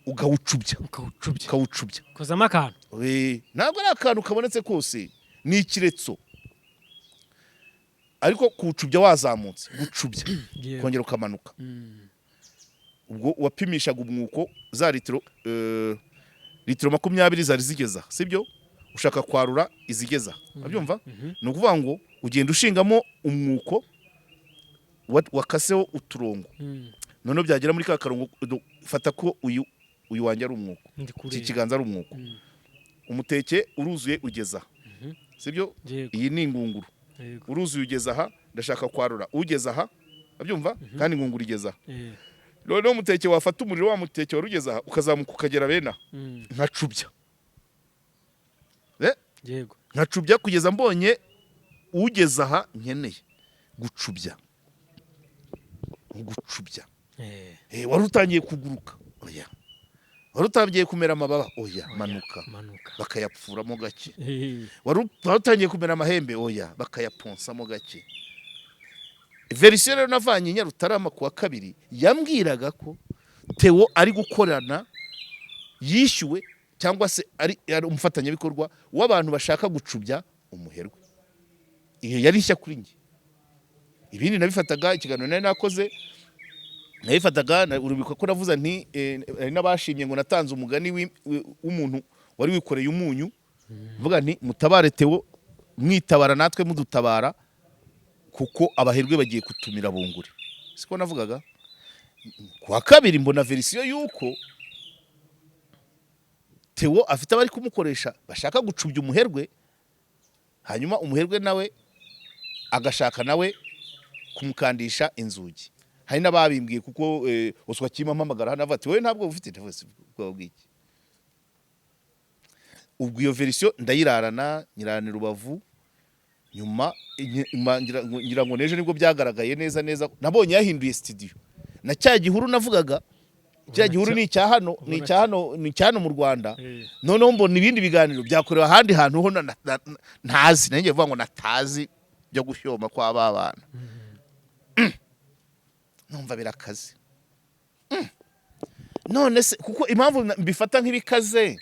ukawucubya. Ukawucubya. Ukawucubya. Kozamo akantu. Ntabwo ari akantu kabonetse kose, ni ikiretso, ariko kuwucubya wazamutse, gucubya, kongera ukamanuka. Ubwo wapimishaga umwuko za litiro, litiro 20 zari zigeza, sibyo? Ushaka kwarura izigeza, urabyumva? Ni ukuvuga ngo ugenda ushingamo umwuko wakaseho uturongo. Noneho byagera muri ka karongo, fata ko uyu wanjye ari umwuko, Ndi iki kureba. kiganza ari umwuko. Umuteke uruzuye ugeza, sibyo? Yego. Iyi ni ingunguru. Uruzuye ugeza aha, ndashaka kwarura ugeza aha, urabyumva? Kandi ingunguru igeza aha. Noneho umuteke wafata umuriro, wa muteke wari ugeze aha, ukazamuka ukagera bene aha, nkacubya. Nkacubya kugeza mbonye ugeze aha nkeneye gucubya, gucubya. Wari utangiye kuguruka, oya. Wari utangiye kumera amababa, oya, manuka. Manuka. Bakayapfuramo gake. Wari utangiye kumera amahembe, oya, bakayaponsamo gake. Version rero navanye i Nyarutarama ku wa kabiri yambwiraga ko Theo ari gukorana, yishyuwe cyangwa se ari umufatanyabikorwa w'abantu bashaka gucubya umuherwe. Iyo yari nshya kuri njye. Ibindi nabifataga, ikiganiro nari nakoze nabifataga urubika ko navuze nti hari n'abashimye ngo natanze umugani w'umuntu wari wikoreye umunyu, mvuga nti: "Mutabare Theo, mwitabara natwe mudutabara, kuko abaherwe bagiye kutumira bunguri." Siko navugaga? Ku wa kabiri mbona version y'uko Theo afite abari kumukoresha bashaka gucubya umuherwe, hanyuma umuherwe nawe agashaka nawe kumukandisha inzugi. Hari n'ababimbwiye kuko Oswa Kima mpamagara hano avuga ati: "Wowe ntabwo ufite." Ndavuga: "Ubwoba bw'iki?" Ubwo iyo version ndayirarana, nyirarana Rubavu. Nyuma ngira ngo n'ejo nibwo byagaragaye neza neza, nabonye yahinduye studio na cya gihuru navugaga. Cya gihuru ni icya hano, ni icya hano, ni icya hano mu Rwanda. Noneho mbona ibindi biganiro byakorewe ahandi hantu ho ntazi, nanjye vuga ngo natazi byo gushyoma kw'aba bana. Numva birakaze. None se kuko impamvu mbifata nk'ibikaze,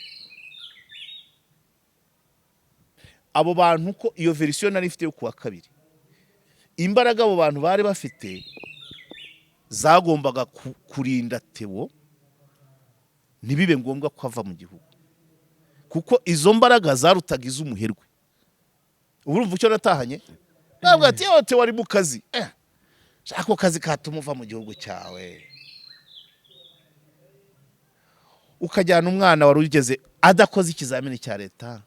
abo bantu, ko iyo version nari ifite yo kuwa kabiri, imbaraga abo bantu bari bafite zagombaga kurinda Theo ntibibe ngombwa ko ava mu gihugu, kuko izo mbaraga zarutaga iz'umuherwe. Ubu urumva icyo natahanye? Ntabwo ati: "Yewe, Theo ari mu kazi." Shaka ako kazi katuma uva mu gihugu cyawe, ukajyana umwana wari ugeze adakoze ikizamini cya leta,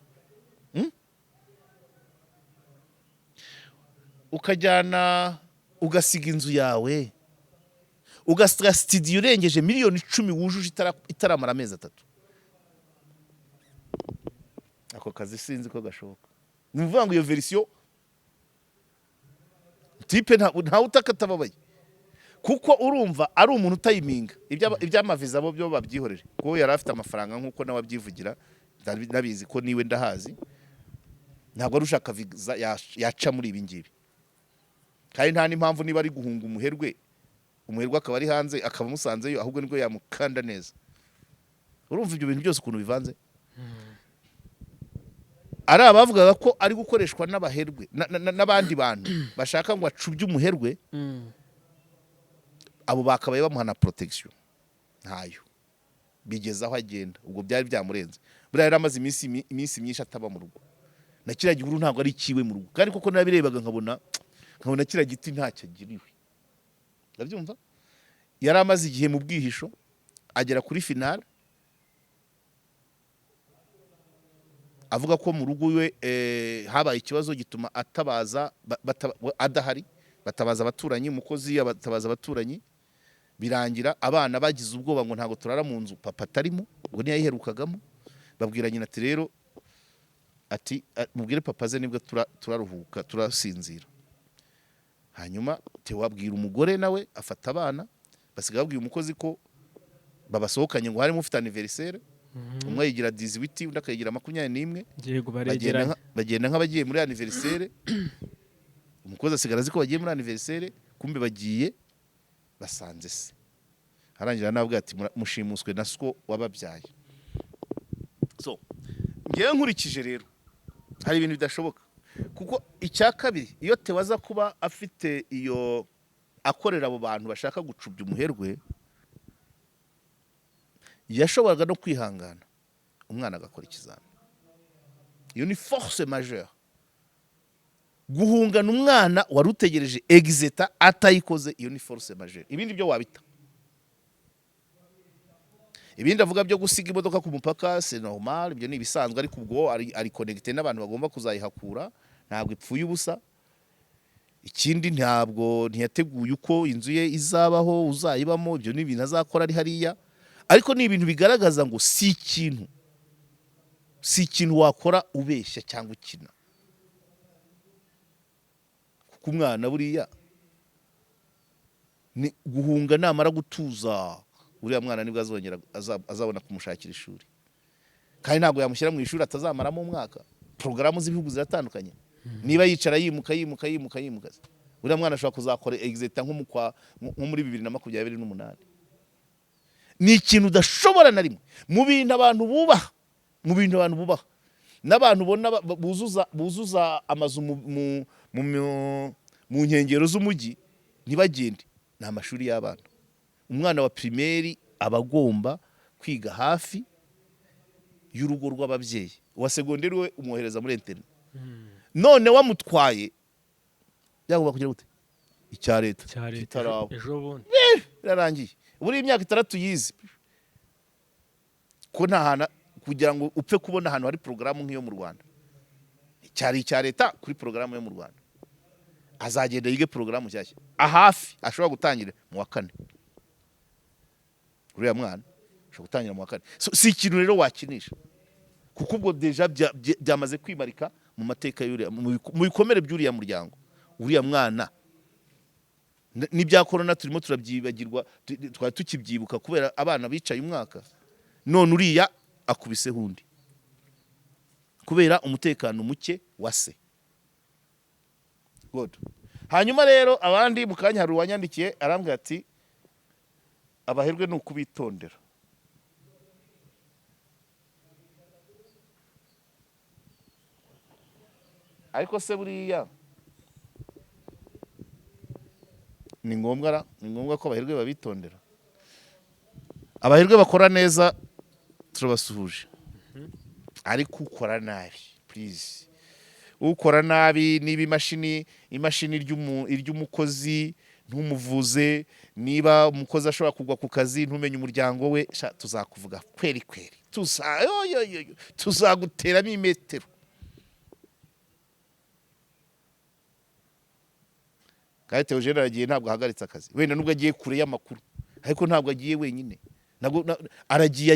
Ukajyana, ugasiga inzu yawe, ugasiga studio urengeje miliyoni 10 wujuje itaramara amezi 3. Ako kazi sinzi ko gashoboka. Ni ukuvuga ngo iyo version type ntawe utaka atababaye, kuko urumva ari umuntu utayiminga. Iby'amaviza bo byo babyihorere, kuko yari afite amafaranga nk'uko nawe abyivugira. Ndabizi ko niwe ndahazi, ntabwo ari ushaka viza yaca muri ibi ngibi. Kandi nta n'impamvu, niba ari guhunga umuherwe, umuherwe akaba ari hanze, akaba amusanzeyo, ahubwo nibwo yamukanda neza. Urumva ibyo bintu byose ukuntu bivanze? Ari abavugaga ko ari gukoreshwa n'abaherwe n'abandi bantu bashaka ngo acubye umuherwe, abo bakabaye bamuha na protection, ntayo. Bigeze aho agenda, ubwo byari byamurenze. Buriya yari amaze iminsi myinshi ataba mu rugo, na kiriya gihuru ntabwo ari ikiwe mu rugo. Kandi koko nabirebaga nkabona kiriya giti ntacyo agiriwe. Ndabyumva, yari amaze igihe mu bwihisho, agera kuri finale avuga ko mu rugo iwe habaye ikibazo gituma atabaza adahari, batabaza abaturanyi, umukozi abatabaza abaturanyi, birangira abana bagize ubwoba ngo ntabwo turara mu nzu papa atarimo. Ubwo ntiyayiherukagamo. Babwira nyina ati: "Rero," ati: "mubwire papa aze, nibwo turaruhuka, turasinzira." Hanyuma Theo abwira umugore, nawe afata abana, basigaye babwiye umukozi ko babasohokanye, ngo harimo ufite anniversaire, umwe yigira 18, undi akayigira 21. Yego. Bagenda Baregeranye. Bagenda nk'abagiye muri anniversaire. Umukozi asigara azi ko bagiye muri anniversaire, kumbe bagiye basanze se. Arangira nabwo ati: "Mushimuswe na siko wababyaye." So ngewe nkurikije rero, hari ibintu bidashoboka, kuko icya kabiri, iyo Theo aza kuba afite iyo akorera abo bantu bashaka gucubya umuherwe, yashoboraga no kwihangana umwana agakora ikizami. Iyo ni force majeure. Guhungana umwana wari utegereje exétat atayikoze, iyo ni force majeure. Ibindi byo wabita, ibindi avuga byo gusiga imodoka ku mupaka, c'est normal, ibyo ni ibisanzwe. Ariko ubwo ari connecté n'abantu bagomba kuzayihakura, ntabwo ipfuye ubusa. Ikindi, ntabwo ntiyateguye uko inzu ye izabaho, uzayibamo. Ibyo ni ibintu azakora ari hariya, ariko ni ibintu bigaragaza ngo si ikintu wakora ubeshya cyangwa ukina, kuko umwana buriya ni guhunga. Namara gutuza uriya mwana, nibwo azongera azabona kumushakira ishuri, kandi ntabwo yamushyira mu ishuri atazamaramo umwaka. Porogaramu z'ibihugu ziratandukanye. Niba yicara yimuka, yimuka, yimuka, yimuka, uriya mwana ashobora kuzakora exétat nko muri 2028. Ni ikintu udashobora na rimwe mu bintu abantu bubaha, mu bintu abantu bubaha n'abantu ubona buzuza amazu mu mu nkengero z'umujyi ntibagende. Ni amashuri y'abana. Umwana wa primaire aba agomba kwiga hafi y'urugo rw'ababyeyi. Uwa segonderi we umwohereza muri internat. None wamutwaye byagomba kugira gute? Icya leta Cya leta. Kitaraba. Ejo bundi. Birarangiye. Buri imyaka 6 yize ko nta hantu, kugira ngo upfe kubona ahantu hari porogaramu nk'iyo mu Rwanda, cyari icya leta kuri porogaramu yo mu Rwanda, azagenda yige porogaramu nshyashya ahafi. Ashobora gutangira mu wa kane. Uriya mwana ashobora gutangira mu wa kane. So, si ikintu rero wakinisha, kuko ubwo déjà byamaze kwimarika mu mateka y'uriya, mu bikomere by'uriya muryango, uriya mwana. N'ibya korona turimo turabyibagirwa, twari tukibyibuka kubera abana bicaye umwaka. None uriya akubiseho undi kubera umutekano muke wa se. Good. Hanyuma rero abandi, mu kanya hari uwanyandikiye arambwira ati abaherwe ni ukubitondera. Ariko se buriya ni ngombwa ra? Ni ngombwa ko abaherwe babitondera? Abaherwe bakora neza turabasuhuje, ariko ukora nabi, please, ukora nabi, niba imashini iry'umukozi ntumuvuze, niba umukozi ashobora kugwa ku kazi ntumenye umuryango we, sha, tuzakuvuga kweri kweri, tuza yo, yo, yo, yo, tuzaguteramo imetero. Kandi Theogene aragiye, ntabwo ahagaritse akazi. Wenda nubwo agiye kure y'amakuru, ariko ntabwo agiye wenyine. Ntabwo aragiye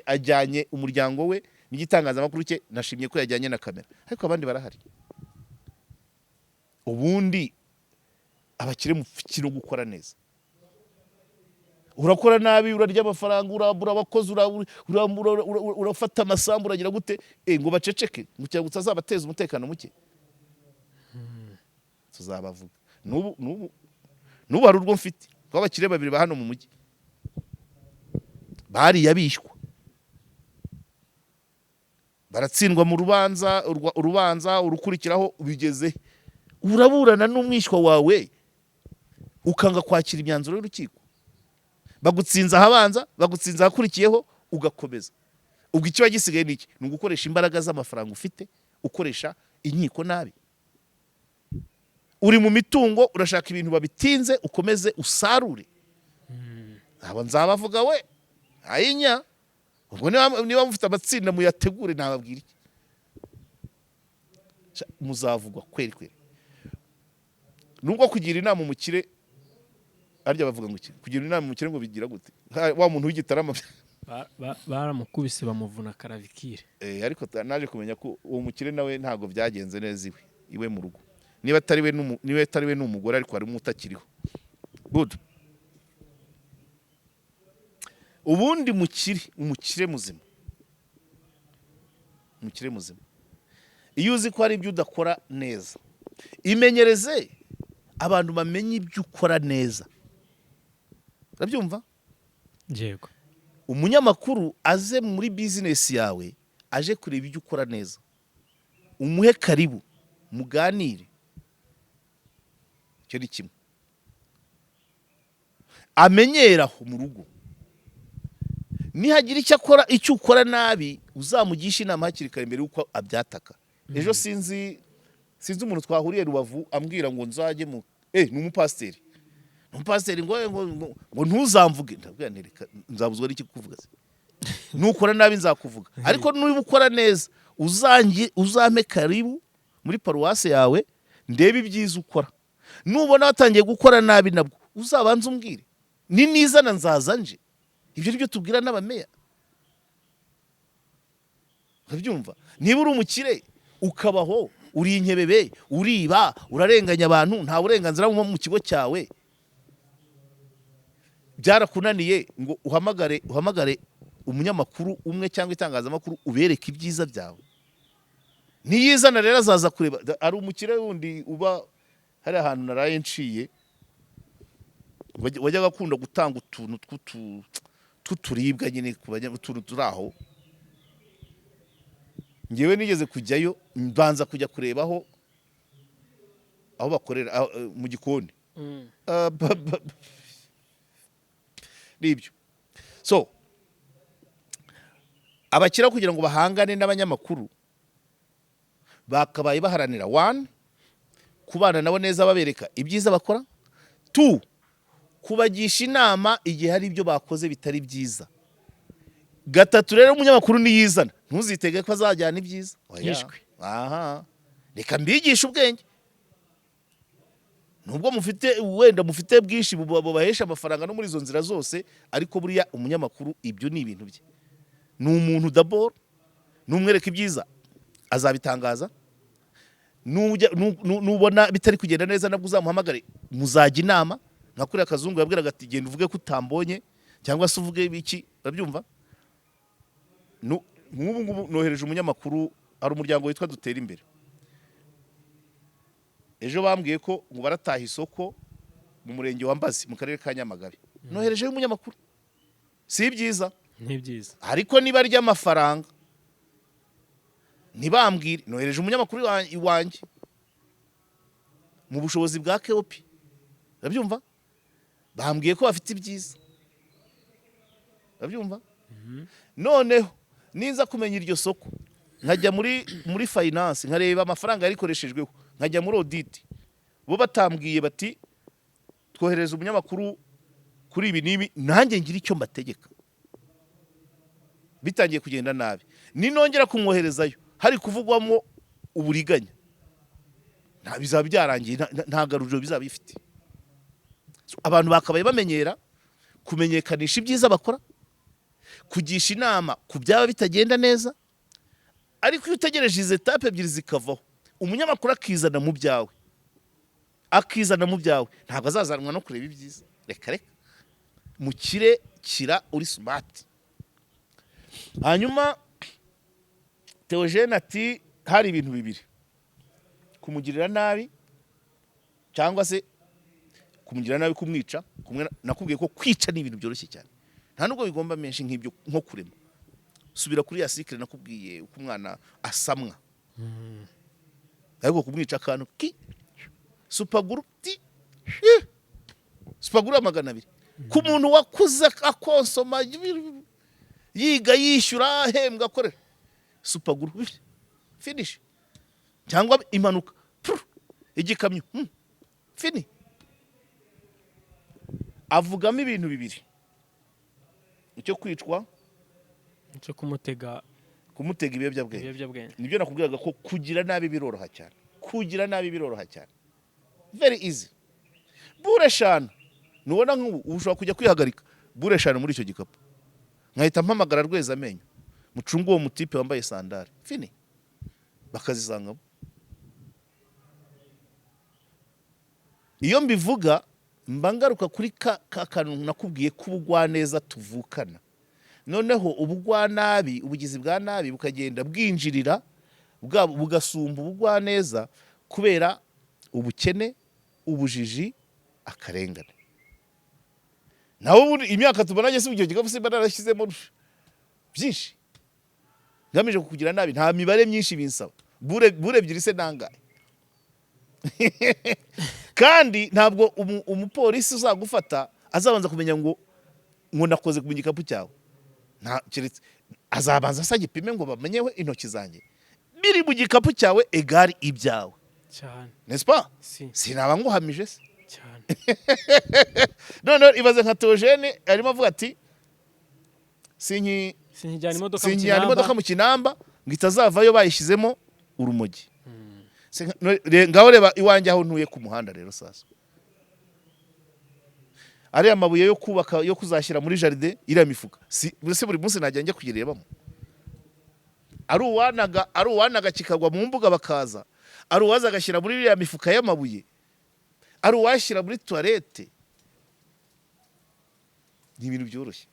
ajyanye umuryango we n'igitangazamakuru cye. Nashimye ko yajyanye na kamera, ariko abandi barahari. Ubundi abakire mu no gukora neza. Urakora nabi, urarya amafaranga, urambura abakozi, urafata amasambu, uragira gute, ngo baceceke ngo cyangwa utazabateza umutekano muke, tuzabavuga. N'ubu hari urwo mfite rw'abakire babiri ba hano mu mujyi bariye abishywa, baratsindwa mu rubanza, urubanza urukurikiraho bigeze uraburana n'umwishywa wawe ukanga kwakira imyanzuro y'urukiko. Bagutsinze ahabanza, bagutsinze ahakurikiyeho, ugakomeza. Ubwo ikiba gisigaye ni iki? Ni ugukoresha imbaraga z'amafaranga ufite, ukoresha inkiko nabi. Uri mu mitungo, urashaka ibintu babitinze, ukomeze usarure. Abo nzabavuga we ayinya. Ubwo niba mufite amatsinda muyategure, nababwira iki? Sha, muzavugwa kweri kweri. Nubwo kugira inama umukire, harya bavuga ngo iki? Kugira inama umukire ngo bigira gute? Wa muntu w'Igitarama. Baramukubise bamuvuna karavikire. Ariko naje kumenya ko uwo mukire nawe ntabwo byagenze neza iwe mu rugo. Niba atari we n'umugore, ariko harimo utakiriho. Good. Ubundi umukire muzima, umukire muzima, iyo uzi ko hari ibyo udakora neza, imenyereze abantu bamenye ibyo ukora neza. Urabyumva? Yego. Umunyamakuru aze muri bizinesi yawe aje kureba ibyo ukora neza, umuhe karibu muganire. Icyo ni kimwe. Amenyera aho mu rugo, nihagira icyo akora, icyo ukora nabi, uzamugisha inama hakiri kare mbere y'uko abyataka. Ejo sinzi umuntu twahuriye Rubavu ambwira ngo nzajye mu ni umupasiteri, ni umupasiteri, ngo ntuzamvuge. Ndabwira nti reka, nzabuzwa n'iki kukuvuga se? Nukora nabi nzakuvuga, ariko niba ukora neza uzampe karibu muri paruwase yawe ndebe ibyiza ukora. Nubona watangiye gukora nabi nabwo uzabanze umbwire, ni nizana nzaza nje. Ibyo ni byo tubwira n'abameya. Urabyumva? Niba uri umukire ukabaho uri inkebebe, uriba, urarenganya abantu, nta burenganzira buba mu kigo cyawe, byarakunaniye ngo uhamagare umunyamakuru umwe cyangwa itangazamakuru ubereke ibyiza byawe, niyizana rero azaza kureba. Hari umukire wundi uba hari ahantu naraye nciye, wajyaga akunda gutanga utuntu tw'uturibwa nyine ku utuntu turi aho. Ngewe nigeze kujyayo, mbanza kujya kurebaho Aho bakorera mu gikoni. Ah, nibyo. So abakira kugira ngo bahangane n'abanyamakuru, bakabaye baharanira, one, kubana nabo neza, babereka ibyiza bakora; two, kubagisha inama igihe hari ibyo bakoze bitari byiza; gatatu rero, umunyamakuru niyizana, ntuzitege ko azajyana ibyiza. Oya. Yishwe. Aha reka mbigishe ubwenge. Nubwo mufite, wenda mufite bwinshi bubahesha amafaranga no muri izo nzira zose, ariko buriya umunyamakuru ibyo ni ibintu bye, ni umuntu d'abord. Numwereka ibyiza azabitangaza. Nubona bitari kugenda neza, nabwo uzamuhamagare, muzajya inama. Nka kuriya Kazungu yabwiraga ati: "Genda uvuge ko utambonye," cyangwa se uvuge ibiki, urabyumva? Nk'ubu ngubu nohereje umunyamakuru, hari umuryango witwa Dutere Imbere. Ejo bambwiye ko ngo barataha isoko mu murenge wa Mbazi mu karere ka Nyamagabe. Noherejeyo umunyamakuru. Si ibyiza? Ni byiza. Ariko niba ry'amafaranga ntibambwire. Nohereje umunyamakuru iwanjye mu bushobozi bwa KOP, urabyumva? Bambwiye ko bafite ibyiza, urabyumva? Noneho niza kumenya iryo soko, nkajya muri finance, nkareba amafaranga yarikoreshejweho, nkajya muri audit, bo batambwiye bati: "Twohereza umunyamakuru kuri ibi n'ibi," nanjye ngira icyo mbategeka. Bitangiye kugenda nabi, ninongera kumwoherezayo hari kuvugwamo uburiganya, nta bizaba byarangiye, nta garuriro bizaba bifite. So, abantu bakabaye bamenyera kumenyekanisha ibyiza bakora, kugisha inama ku byaba bitagenda neza. Ariko iyo utegereje izi étapes ebyiri zikavaho, umunyamakuru akizana mu byawe, akizana mu byawe, ntabwo azazanwa no kureba ibyiza. Reka reka, mukire kira uri smart. Hanyuma Theogene ati hari ibintu bibiri: kumugirira nabi cyangwa se kumugirira nabi, kumwica. Kumwe nakubwiye ko kwica ni ibintu byoroshye cyane, nta nubwo bigomba menshi nk'ibyo nko kurema. Subira kuri ya cycle nakubwiye uko umwana asamwa, ariko kumwica akantu ki super glue, ti super glue ya 200 ku muntu wakuze akonsoma, yiga, yishyura, ahembwa, akorera, super glue, finish. Cyangwa impanuka, pru, igikamyo, fini. Avugamo ibintu bibiri: icyo kwicwa, cyo kumutega, kumutega ibiyobyabwenge. Ibiyobyabwenge. Nibyo nakubwiraga ko kugira nabi biroroha cyane, kugira nabi biroroha cyane, very easy. Bure eshanu nubona nk'ubu, ubu ushobora kujya kwihagarika, bure eshanu muri icyo gikapu, nkahita mpamagara rweza amenyo: "Mucunge uwo mutipe wambaye sandari." Fini, bakazisangamo. Iyo mbivuga mba ngaruka kuri ka kantu nakubwiye k'ubugwaneza tuvukana. Noneho ubugwanabi, ubugizi bwa nabi bukagenda bwinjirira bugasumba ubugwaneza kubera ubukene, ubujiji, akarengane. Nawe ubundi imyaka tumaranye, si icyo gikapu simba narashyizemo byinshi ngamije kukugira nabi? Nta mibare myinshi binsaba. Bure ebyiri se nangahe? Kandi ntabwo umupolisi uzagufata azabanza kumenya ngo nakoze ku gikapu cyawe. Nta keretse azabanza se agipime ngo bamenyeho intoki zanjye biri mu gikapu cyawe egari ibyawe? Cyane. N'est-ce pas? Si. Sinaba nguhamije se? Cyane. Noneho ibaze nka Theogene arimo avuga ati sinki Sinkijyana imodoka mu sinkijyana Kinamba. imodoka mu Kinamba ngo itazavayo bayishyizemo urumogi. Ngaho reba iwanjye aho ntuye ku muhanda rero. Sasa ariya mabuye yo kubaka, yo kuzashyira muri jardin, iriya mifuka, si mbese buri munsi najya njya kuyirebamo? Ari uwanaga kikagwa mu mbuga bakaza, ari uwaza agashyira muri iriya mifuka y'amabuye, ari uwashyira muri toilette, ni ibintu byoroshye.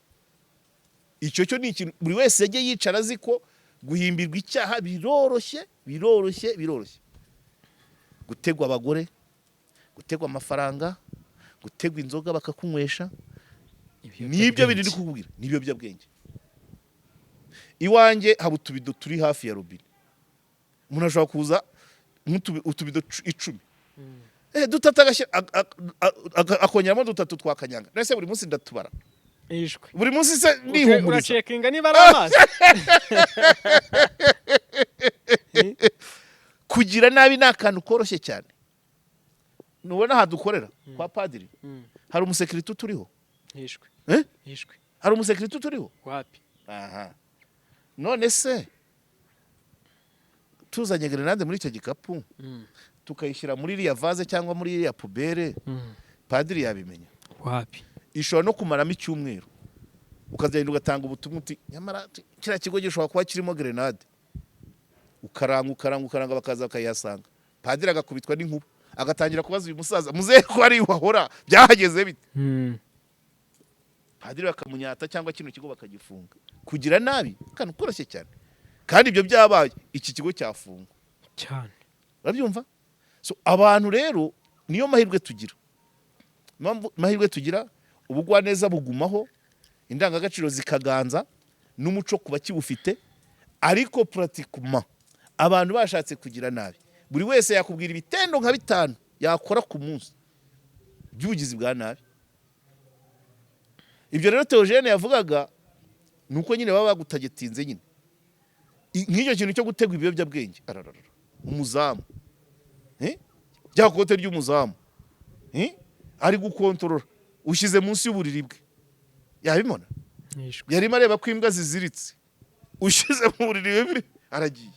Icyo cyo ni ikintu buri wese yajye yicara azi ko guhimbirwa icyaha biroroshye, biroroshye, biroroshye. Gutegwa abagore, gutegwa amafaranga, gutegwa inzoga bakakunywesha, nibyo biri ndi kukubwira, ni ibiyobyabwenge. Iwanjye haba utubido turi hafi ya robine, umuntu ashobora kuza utubido 10. Dutatu akongeramo dutatu twa kanyanga. Nese buri munsi ndatubara? Ishwe. Buri munsi se nihumuriza? Uracekinga niba ari amazi. Kugira nabi ni akantu koroshye cyane. Nubona aha dukorera kwa padiri, hari umusekirite uturiho? Ishwe. Eh? Ishwe. Hari umusekirite uturiho? Wapi. Aha, none se tuzanye grenade muri icyo gikapu, tukayishyira muri iriya vase cyangwa muri iriya poubelle, padiri yabimenya? Wapi. Ishobora no kumaramo icyumweru, ukagenda ugatanga ubutumwa uti: "Nyamara kiriya kigo gishobora kuba kirimo grenade." Ukaranga, ukaranga, ukaranga, bakaza bakayihasanga, padiri agakubitwa n'inkuba, agatangira kubaza uyu musaza muzehe ko ari wahora, byahageze bite? Padiri bakamunyata cyangwa kino kigo bakagifunga. Kugira nabi akantu koroshye cyane, kandi ibyo byabaye iki kigo cyafungwa. Cyane. Urabyumva? So abantu rero, niyo mahirwe tugira. Mahirwe tugira, ubugwaneza bugumaho, indangagaciro zikaganza n'umuco ku bakiwufite. Ariko pratiquement abantu bashatse kugira nabi, buri wese yakubwira ibitendo nka bitanu yakora ku munsi by'ubugizi bwa nabi. Ibyo rero Theogene yavugaga ni uko nyine baba bagutagetinze nyine. Nk'icyo kintu cyo gutegwa ibiyobyabwenge, arararara, umuzamu. Rya kote ry'umuzamu. Ari gukontorora, ushyize munsi y'uburiri bwe, yabibona? Ishwe. Yarimo areba ko imbwa ziziritse, ushyize mu buriri bwe, aragiye.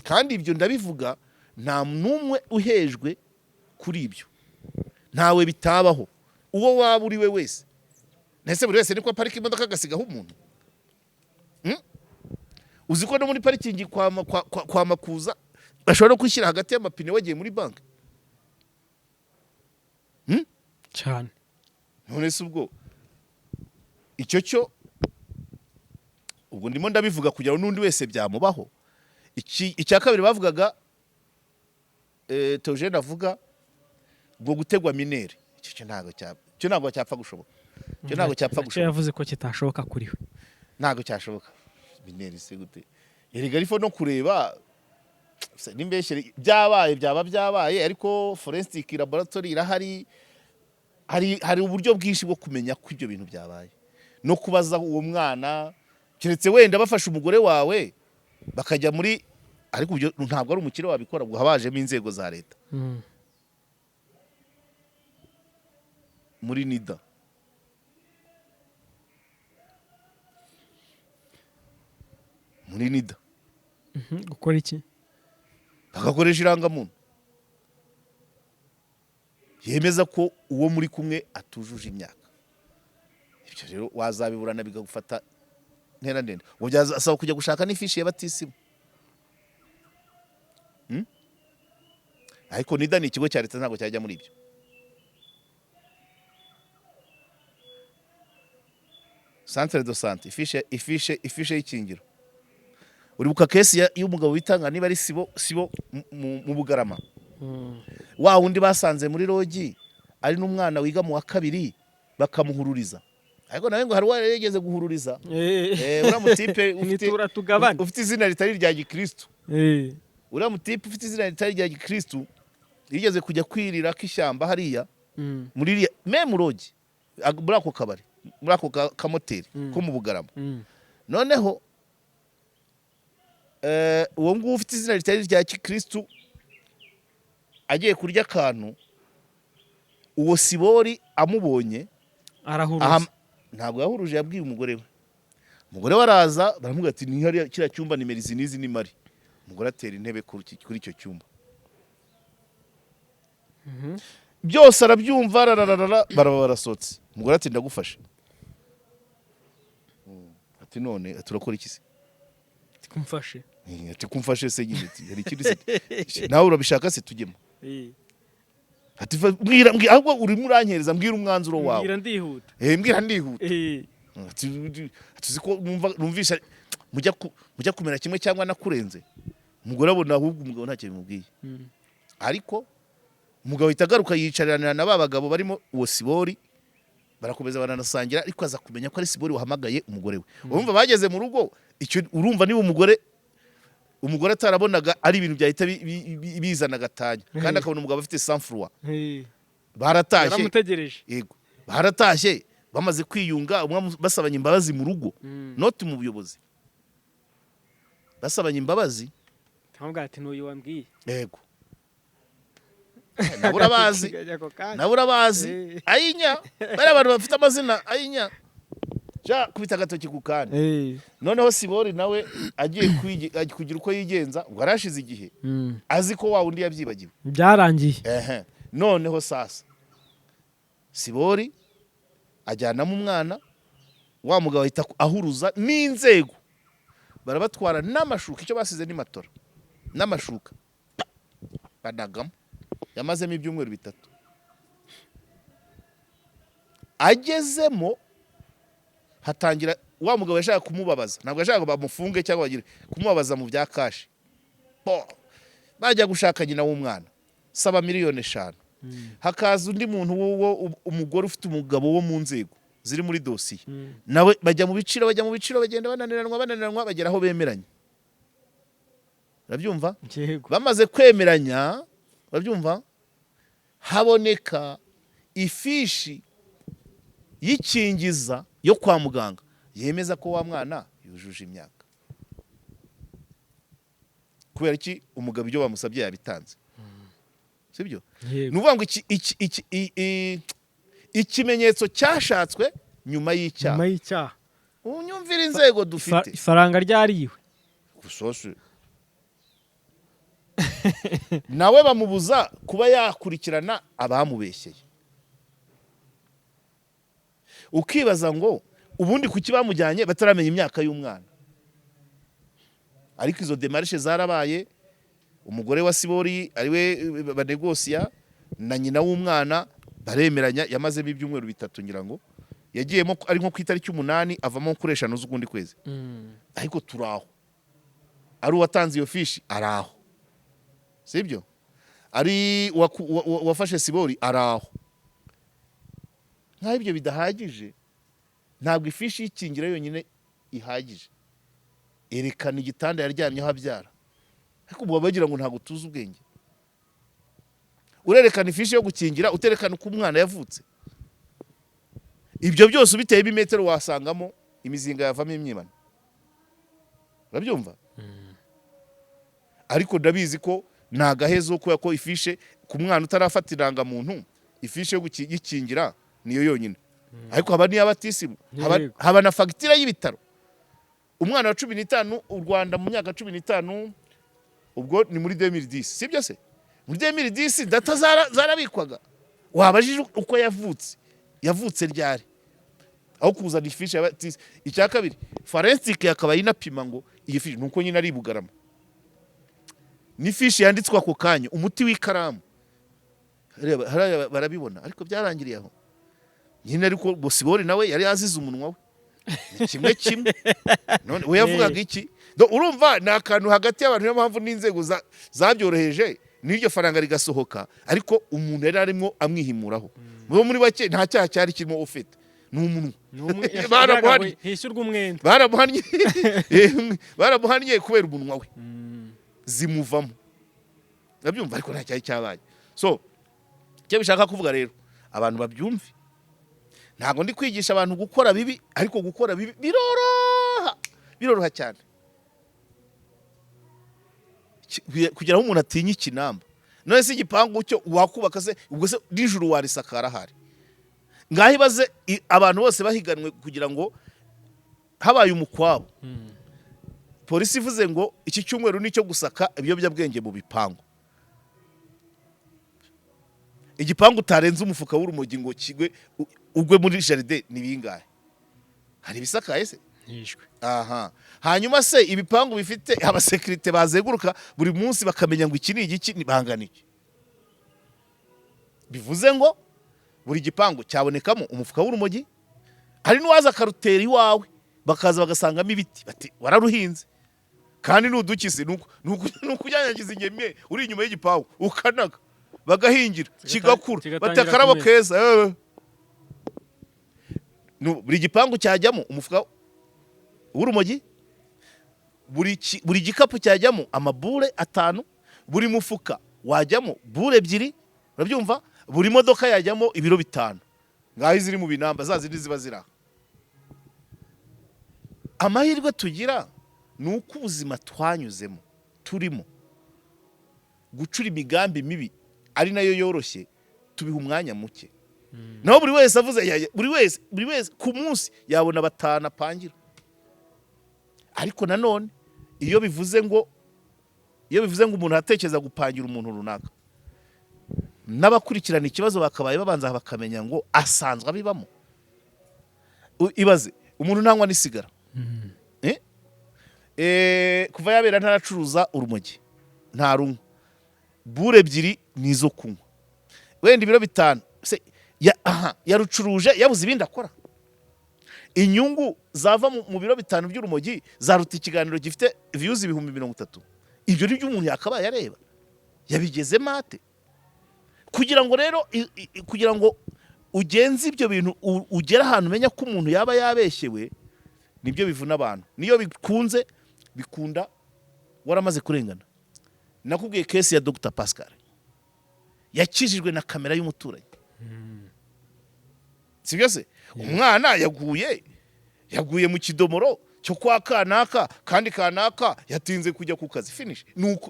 Kandi ibyo ndabivuga, nta n'umwe uhejwe kuri ibyo, ntawe bitabaho, uwo waba uri we wese. Ese buri wese niko aparika imodoka agasigaho umuntu? Uzi ko no muri parikingi kwa Makuza bashobora no kwishyira hagati y'amapine wagiye muri banki? Cyane. None se ubwo icyo cyo, ubwo ndimo ndabivuga kugira ngo n'undi wese byamubaho. Icya kabiri bavugaga, Theogene avuga ngo gutegwa mineur, icyo cyo ntabwo cyapfa gushoboka, icyo ntabwo cyapfa Icyo gushoboka. yavuze ko kitashoboka kuri we. Ntabwo cyashoboka. Mineur se gute? Erega ariko no kureba se n'imbeshyere byabaye, byaba byabaye, ariko forensic laboratory irahari. Hari uburyo bwinshi bwo kumenya ko ibyo bintu byabaye no kubaza uwo mwana, keretse wenda bafashe umugore wawe bakajya muri, ariko ibyo ntabwo ari umukire wabikora, ubwo habajemo inzego za leta muri NIDA. Muri NIDA. Gukora iki? Bagakoresha irangamuntu yemeza ko uwo muri kumwe atujuje imyaka. Ibyo rero wazabiburana bikagufata ntera ndende. Ubu byasaba kujya gushaka n'ifishi ya batisimu. Ariko NIDA ni ikigo cya leta, ntabwo cyajya muri ibyo. Centre de santé, ifishe y'ikingiro. Uribuka case y'umugabo witanga, niba ari Sibo mu Bugarama, wa wundi basanze muri lodge ari n'umwana wiga mu wa kabiri, bakamuhururiza? Ariko nawe ngo hari uwo yari yigeze guhururiza. Uriya mutipe ufite Nitura tugabane. ufite izina ritari irya gikristu. Uriya mutipe ufite izina ritari irya gikristu yigeze kujya kwirira k'ishyamba hariya muri iriya même lodge, muri ako kabari, muri ako kamoteri ko mu Bugarama. Noneho uwo nguwo ufite izina ritari irya gikristu agiye kurya akantu, uwo Sibori amubonye Arahuruza. Ntabwo yahuruje, yabwiye umugore we. Umugore we araza, baramubwira ati: "Ni hariya kiriya cyumba, nimero izi n'izi ni mari." Umugore atera intebe kuri icyo cyumba. Byose arabyumva, rararara, baraba barasohotse. Umugore ati: "Ndagufashe." Ati: "None turakora iki se?" Kumfashe. Ati: "Kumfashe se nyine." Ati: "Hari ikindi se? Nawe urabishaka se tujyemo?" Ati: "Mbwira, mbwira, ahubwo urimo urankereza, mbwira umwanzuro wawe." Mbwira ndihuta. Mbwira ndihuta. Ati: "Uzi ko numvisha mujya kumera kimwe cyangwa nakurenze?" Umugore abona ahubwo umugabo ntacyo bimubwiye. Ariko umugabo ahita agaruka, yicaranira na ba bagabo barimo uwo Sibori, barakomeza baranasangira, ariko aza kumenya ko ari Sibori wahamagaye umugore we. Urumva bageze mu rugo, icyo urumva niba umugore Umugore atarabonaga ari ibintu byahita bizana agatanya, kandi akabona umugabo afite sang-froid. Baratashye. Yaramutegereje. Yego, baratashye, bamaze kwiyunga, umwe basabanye imbabazi mu rugo, not mu buyobozi, basabanye imbabazi. Ntabwo ati n'uyu wambwiye. Yego, nabo urabazi. Ako kanya. Nabo urabazi. Ayinya, bariya abantu bafite amazina ayinya, ja kubita agatoki ku kandi. Noneho Sibori nawe agiye kugira uko yigenza, ubwo arashize igihe azi ko wa wundi yabyibagiwe. Byarangiye. Ehe, noneho sasa Sibori ajyanamo umwana, wa mugabo ahita ahuruza n'inzego, barabatwara n'amashuka. Icyo basize ni matora n'amashuka, banagamo. Yamazemo ibyumweru 3. Agezemo hatangira wa mugabo yashaka kumubabaza, ntabwo yashaka ngo bamufunge cyangwa bagire kumubabaza mu bya cash. Bo, bajya gushaka nyina w'umwana, saba miliyoni 5. Hakaza undi muntu wo umugore ufite umugabo wo mu nzego ziri muri dosiye, nawe bajya mu biciro, bajya mu biciro, bagenda bananiranwa, bananiranwa, bagera aho bemeranya. Urabyumva? Yego. Bamaze kwemeranya, urabyumva, haboneka ifishi y'ikingiza yo kwa muganga yemeza ko wa mwana yujuje imyaka. Kubera iki? Umugabo ibyo bamusabye yabitanze, sibyo? Yego. Ni ukuvuga ngo ikimenyetso cyashatswe nyuma y'icyaha. Nyuma y'icyaha. Unyumvira inzego dufite. Ifaranga ryariwe. Gusosi nawe bamubuza kuba yakurikirana abamubeshyeye. Ukibaza ngo ubundi kuki bamujyanye bataramenya imyaka y'umwana? Ariko izo démarches zarabaye. Umugore wa Sibori ariwe banegosiya na nyina w'umwana, baremeranya. Yamazemo ibyumweru 3, ngira ngo yagiyemo ari nko ku itariki 8, avamo kuri 5 z'ukundi kwezi. Ariko turi aho, ari uwatanze iyo fishi ari aho, sibyo? Ari uwafashe Sibori ari aho. Nk'aho ibyo bidahagije, ntabwo ifishi y'ikingira yonyine ihagije. Erekana igitanda yaryamyeho abyara. Ariko ubu bagira ngo ntabwo tuzi ubwenge. Urerekana ifishi yo gukingira, uterekana uko umwana yavutse. Ibyo byose ubiteyemo imetero wasangamo imizinga yavamo imyibano. Urabyumva? Ariko ndabizi ko ni agahezo, kubera ko ifishe ku mwana utarafata irangamuntu, ifishe yo yikingira niyo yonyine. Ariko haba n'iyabatisimu, haba na fagitire y'ibitaro. Umwana wa 15, u Rwanda mu myaka 15, ubwo ni muri 2010, sibyo se? Muri 2010 data zarabikwaga. Wabajije uko yavutse, yavutse ryari, aho kuzana ifishi ya batisi. Icya kabiri, forensic yakaba inapima ngo iyi fishi nuko nyine ari i Bugarama, ni fishi yanditswe ako kanya, umuti w'ikaramu. Reba, hariya barabibona, ariko byarangiriye aho nyine. Ariko Bosibori nawe yari yazize umunwa we, ni kimwe kimwe. None we yavugaga iki? Urumva ni akantu hagati y'abantu. Niyo mpamvu n'inzego zabyoroheje n'iryo faranga rigasohoka, ariko umuntu yari arimo amwihimuraho. Muri bake nta cyaha cyari kirimo, ufite ni umunwa. Ni umwe Baramuhannye. Hishyurwa umwenda. Baramuhannye, baramuhannye kubera umunwa we, zimuvamo. Ndabyumva, ariko nta cyari cyabaye. So icyo bishaka kuvuga rero, abantu babyumve, ntabwo ndi kwigisha abantu gukora bibi, ariko gukora bibi biroroha, biroroha cyane. Kugira aho umuntu atinya ikinamba. None se igipangu cyo wakubaka se, ubwo se nijoro warisakara? Ahari ngaho ibaze abantu bose bahiganwe kugira ngo habaye umukwabo, polisi ivuze ngo iki cyumweru ni icyo gusaka ibiyobyabwenge mu bipangu, igipangu utarenze umufuka w'urumogi ngo kigwe ugwe muri jardin, ni bingahe? Hari ibisakaye se? Ntishwe. Aha, hanyuma se ibipangu bifite abasekirite bazenguruka buri munsi bakamenya ngo iki ni igiki, ni bangana iki? Bivuze ngo buri gipangu cyabonekamo umufuka w'urumogi. Hari n'uwaza akarutera iwawe, bakaza bagasangamo ibiti, bati wararuhinze. Kandi nudukise ni ukunyanyagiza ingemwe uri inyuma y'igipangu, ukanaga bagahingira kigakura. Kigatangira bati akarabo kumera. keza. Buri gipangu cyajyamo umufuka w'urumogi. Buri gikapu cyajyamo amabure 5, buri mufuka wajyamo bure 2, urabyumva? Buri modoka yajyamo ibiro 5. Ngaho iziri mu binamba za zindi ziba ziri aho. Amahirwe tugira ni uko ubuzima twanyuzemo turimo gucura imigambi mibi ari nayo yoroshye, tubiha umwanya muke. Naho buri wese avuze buri wese ku munsi yabona 5 apangira. Ariko nanone iyo bivuze ngo umuntu atekereza gupangira umuntu runaka, n'abakurikirana ikibazo bakabaye babanza bakamenya ngo asanzwe abibamo. Ibaze umuntu ntanywa n'isigara. Eh? Kuva yabera ntaracuruza urumogi, ntarunywa. Bure 2 ni izo kunywa, wenda ibiro 5 se aha, yarucuruje yabuze ibindi akora. Inyungu zava mu biro 5 by'urumogi zaruta ikiganiro gifite views 30,000. Ibyo ni byo umuntu yakabaye areba yabigezemo ate? Kugira ngo rero kugira ngo ugenze ibyo bintu, ugere ahantu umenya ko umuntu yaba yabeshyewe, nibyo bivuna abantu. Niyo bikunze bikunda waramaze kurengana. Nakubwiye case ya Dr Pascal yakijijwe na kamera y'umuturanyi, sibyo se? Umwana yaguye mu kidomoro cyo kwa kanaka, kandi kanaka yatinze kujya ku kazi, finish.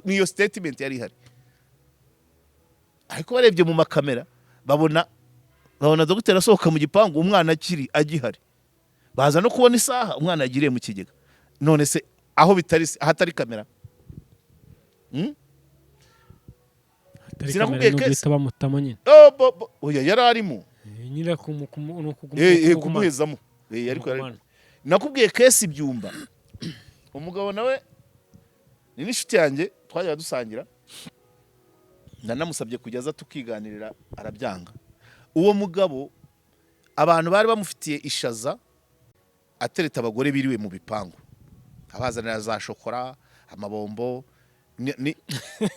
Niyo statement yari ihari. Ariko barebye mu makamera babona dogiteri asohoka mu gipangu umwana akiri agihari, baza no kubona isaha umwana yagiriye mu kigega. None se aho bitari, ahatari kamera? Atari Sinakubwiye kamera ni case. uguhita bamutamo nyine. Oh, oya, yari arimo. Nyine ni Kumuhezamo. Ariko yari kumugumana. Nakubwiye case ibyumba, umugabo nawe ni n'inshuti yanjye, twajyaga dusangira, nanamusabye kujya aza tukiganirira arabyanga. Uwo mugabo abantu bari bamufitiye ishaza, atereta abagore biriwe mu bipangu, abazanira za shokora, amabombo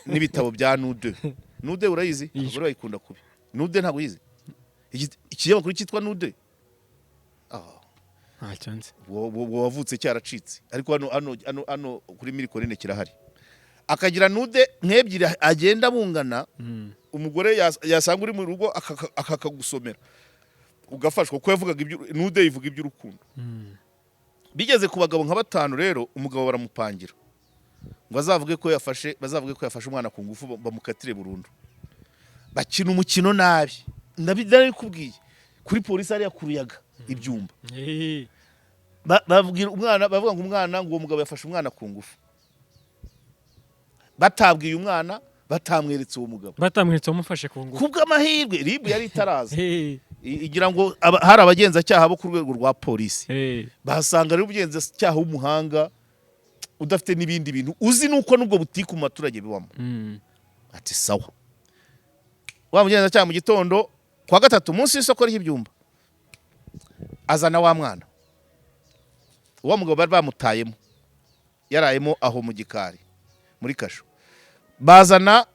n'ibitabo bya nude. Nude urayizi? Abagore bayikunda kubi. Nude ntabwo uyizi? Ikinyamakuru cyitwa Nude. Ah. Ntacyo nzi. Wavutse cyaracitse, ariko hano kuri Mille Collines kirahari. Akagira nude nk'ebyiri agenda bungana. Umugore yasanga uri mu rugo akakagusomera ugafashwa, kuko yavugaga ibyo nude ivuga iby'urukundo. Bigeze ku bagabo nka batanu rero, umugabo baramupangira ngo azavuge ko yafashe, bazavuge ko yafashe umwana ku ngufu, bamukatire burundu. Bakina umukino nabi. Ndabikubwiye kuri polisi hariya ku Ruyaga ibyumba. Babwira umwana, bavuga ngo umwana, ngo uwo mugabo yafashe umwana ku ngufu, batabwiye umwana, batamweretse uwo mugabo. Batamweretse wamufashe ku ngufu. Kubw'amahirwe RIB yari itaraza. Igira ngo hari abagenzacyaha bo ku rwego rwa polisi, basanga ari umugenzacyaha w'umuhanga udafite n'ibindi bintu uzi, nuko n'ubwo butiku mu baturage bibamo. Ati sawa. Wa mugenzacyaha mu gitondo kwa gatatu, munsi y'isoko ry'ibyumba, azana wa mwana. Wa mugabo bari bamutayemo, yarayemo aho mu gikari muri kasho. Bazana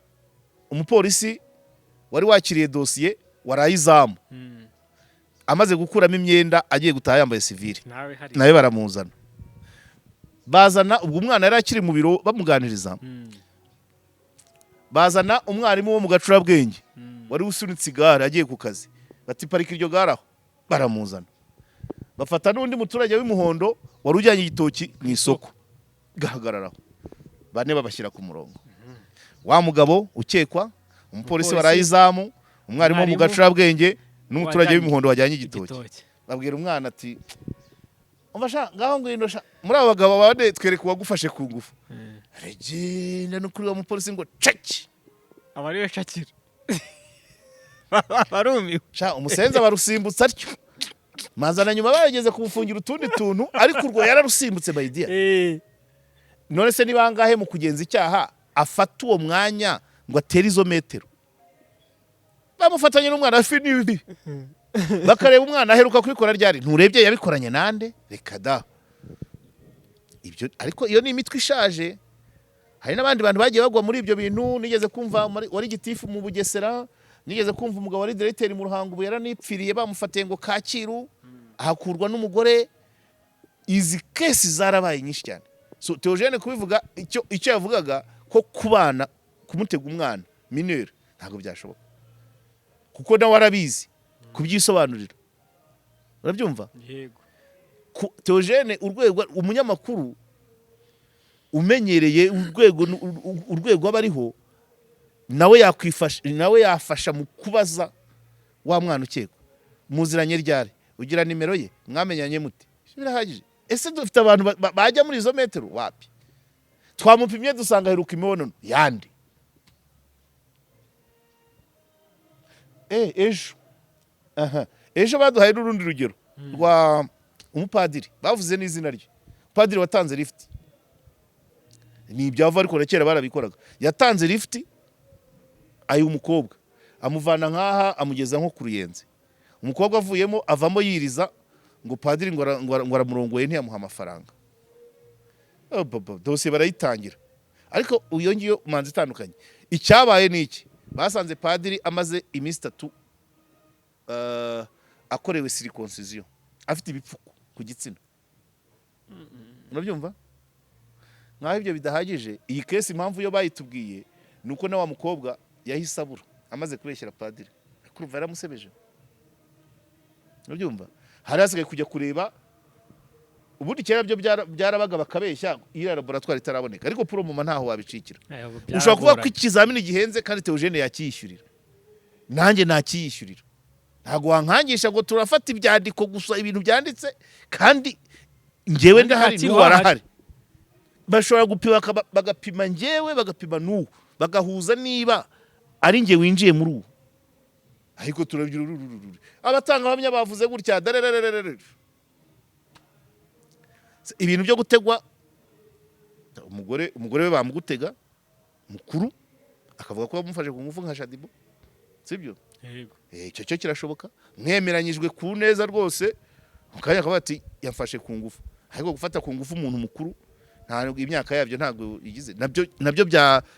umupolisi wari wakiriye dosiye waraye izamu, amaze gukuramo imyenda agiye gutaha yambaye sivile. Nawe hari. Nawe baramuzana. Bazana ubwo umwana yari akiri mu biro bamuganiriza. Bazana umwarimu wo mu gacurabwenge wari usunitse igare agiye ku kazi, bati parika iryo gare aho, baramuzana. Bafata n'undi muturage w'umuhondo wari ujyanye igitoki mu isoko, gahagararaho. Bane babashyira ku murongo: wa mugabo ukekwa, umupolisi Umupolisi, waraye izamu, umwarimu wo mu umwarimu gacurabwenge n'umuturage wajyanye w'umuhondo wajyanye igitoki. Igitoki. Babwira umwana ati umva sha, ngaho ngwino sha, muri abo bagabo bane twereka uwagufashe ku ngufu. Aragenda no kuri wa mupolisi ngo ceki. Aba ariwe shakira, barumiwe. Sha, umusenza barusimbutse atyo. Manza na nyuma bageze kumufungira utundi tuntu, ariko urwo yararusimbutse, my dear. None se ni bangahe mu kugenza icyaha afata uwo mwanya ngo atere izo metero? Bamufatanye n'umwana hafi n'ibi, bakareba umwana aheruka kubikora ryari, nturebye yabikoranye nande? Reka da. Ibyo ariko iyo ni imitwe ishaje. Hari n'abandi bantu bagiye bagwa muri ibyo bintu. Nigeze kumva wari gitifu mu Bugesera, nigeze kumva umugabo wari diregiteri mu Ruhango, ubu yaranipfiriye, bamufatiye ngo Kacyiru ahakurwa n'umugore. Izi case zarabaye nyinshi cyane. So Theogene kubivuga, icyo yavugaga ko kubana, kumutega umwana mineur ntabwo byashoboka, kuko nawe arabizi kubyisobanurira, urabyumva? Yego. Theogene, urwego umunyamakuru umenyereye urwego aba ariho, nawe yakwifasha, nawe yafasha mu kubaza wa mwana ukekwa: muziranye ryari? Ugira nimero ye? Mwamenyanye mute? Birahagije. Ese dufite abantu bajya muri izo metero? Wapi. Twamupimye dusanga aheruka imibonano yandi ejo. Aha, ejo baduhaye n'urundi rugero rwa umupadiri, bavuze n'izina rye, padiri watanze lift. Ni ibyava, ariko na kera barabikoraga. Yatanze lift ayiha umukobwa, amuvana nk'aha amugeza nko ku Ruyenzi. Umukobwa avuyemo, avamo yiriza ngo padiri ngo aramurongoye, ntiyamuha amafaranga. Oh, baba, dosiye barayitangira. Ariko iyo ngiyo manzi itandukanye. Icyabaye ni iki? Basanze padiri amaze iminsi 3 akorewe circoncision, afite ibipfuko ku gitsina, urabyumva? Nkaho ibyo bidahagije, iyi case impamvu yo bayitubwiye ni uko na wa mukobwa yahise abura amaze kubeshyera padiri. Kurumva yaramusebeje, urabyumva? Hari hasigaye kujya kureba. Ubundi kera byo byarabaga bakabeshya iyo laboratoire itaraboneka, ariko pour mama ntaho wabicikira. Ushobora kuvuga ko ikizamini gihenze kandi Theogene yakiyishyurira, nanjye nakiyishyurira. Ntabwo wankangisha ngo turafata ibyandiko gusa, ibintu byanditse, kandi njyewe Kandi ndahari, Kacyiru n'uwo ahari. arahari. Bashobora gupima bagapima njyewe, bagapima n'uwo, bagahuza niba ari njye winjiye muri uwo. Ariko turabyira ururururu, abatangabuhamya bavuze gutya, darerererere. Ibintu byo gutegwa umugore we, bamugutega mukuru akavuga ko bamufashe ku ngufu nka Shaddyboo, sibyo? Yego. Icyo cyo kirashoboka, mwemeranyijwe ku neza rwose, mu kanya akavuga ati yamfashe ku ngufu. Ariko gufata ku ngufu umuntu mukuru, ntabwo imyaka yabyo ntabwo igize, nabyo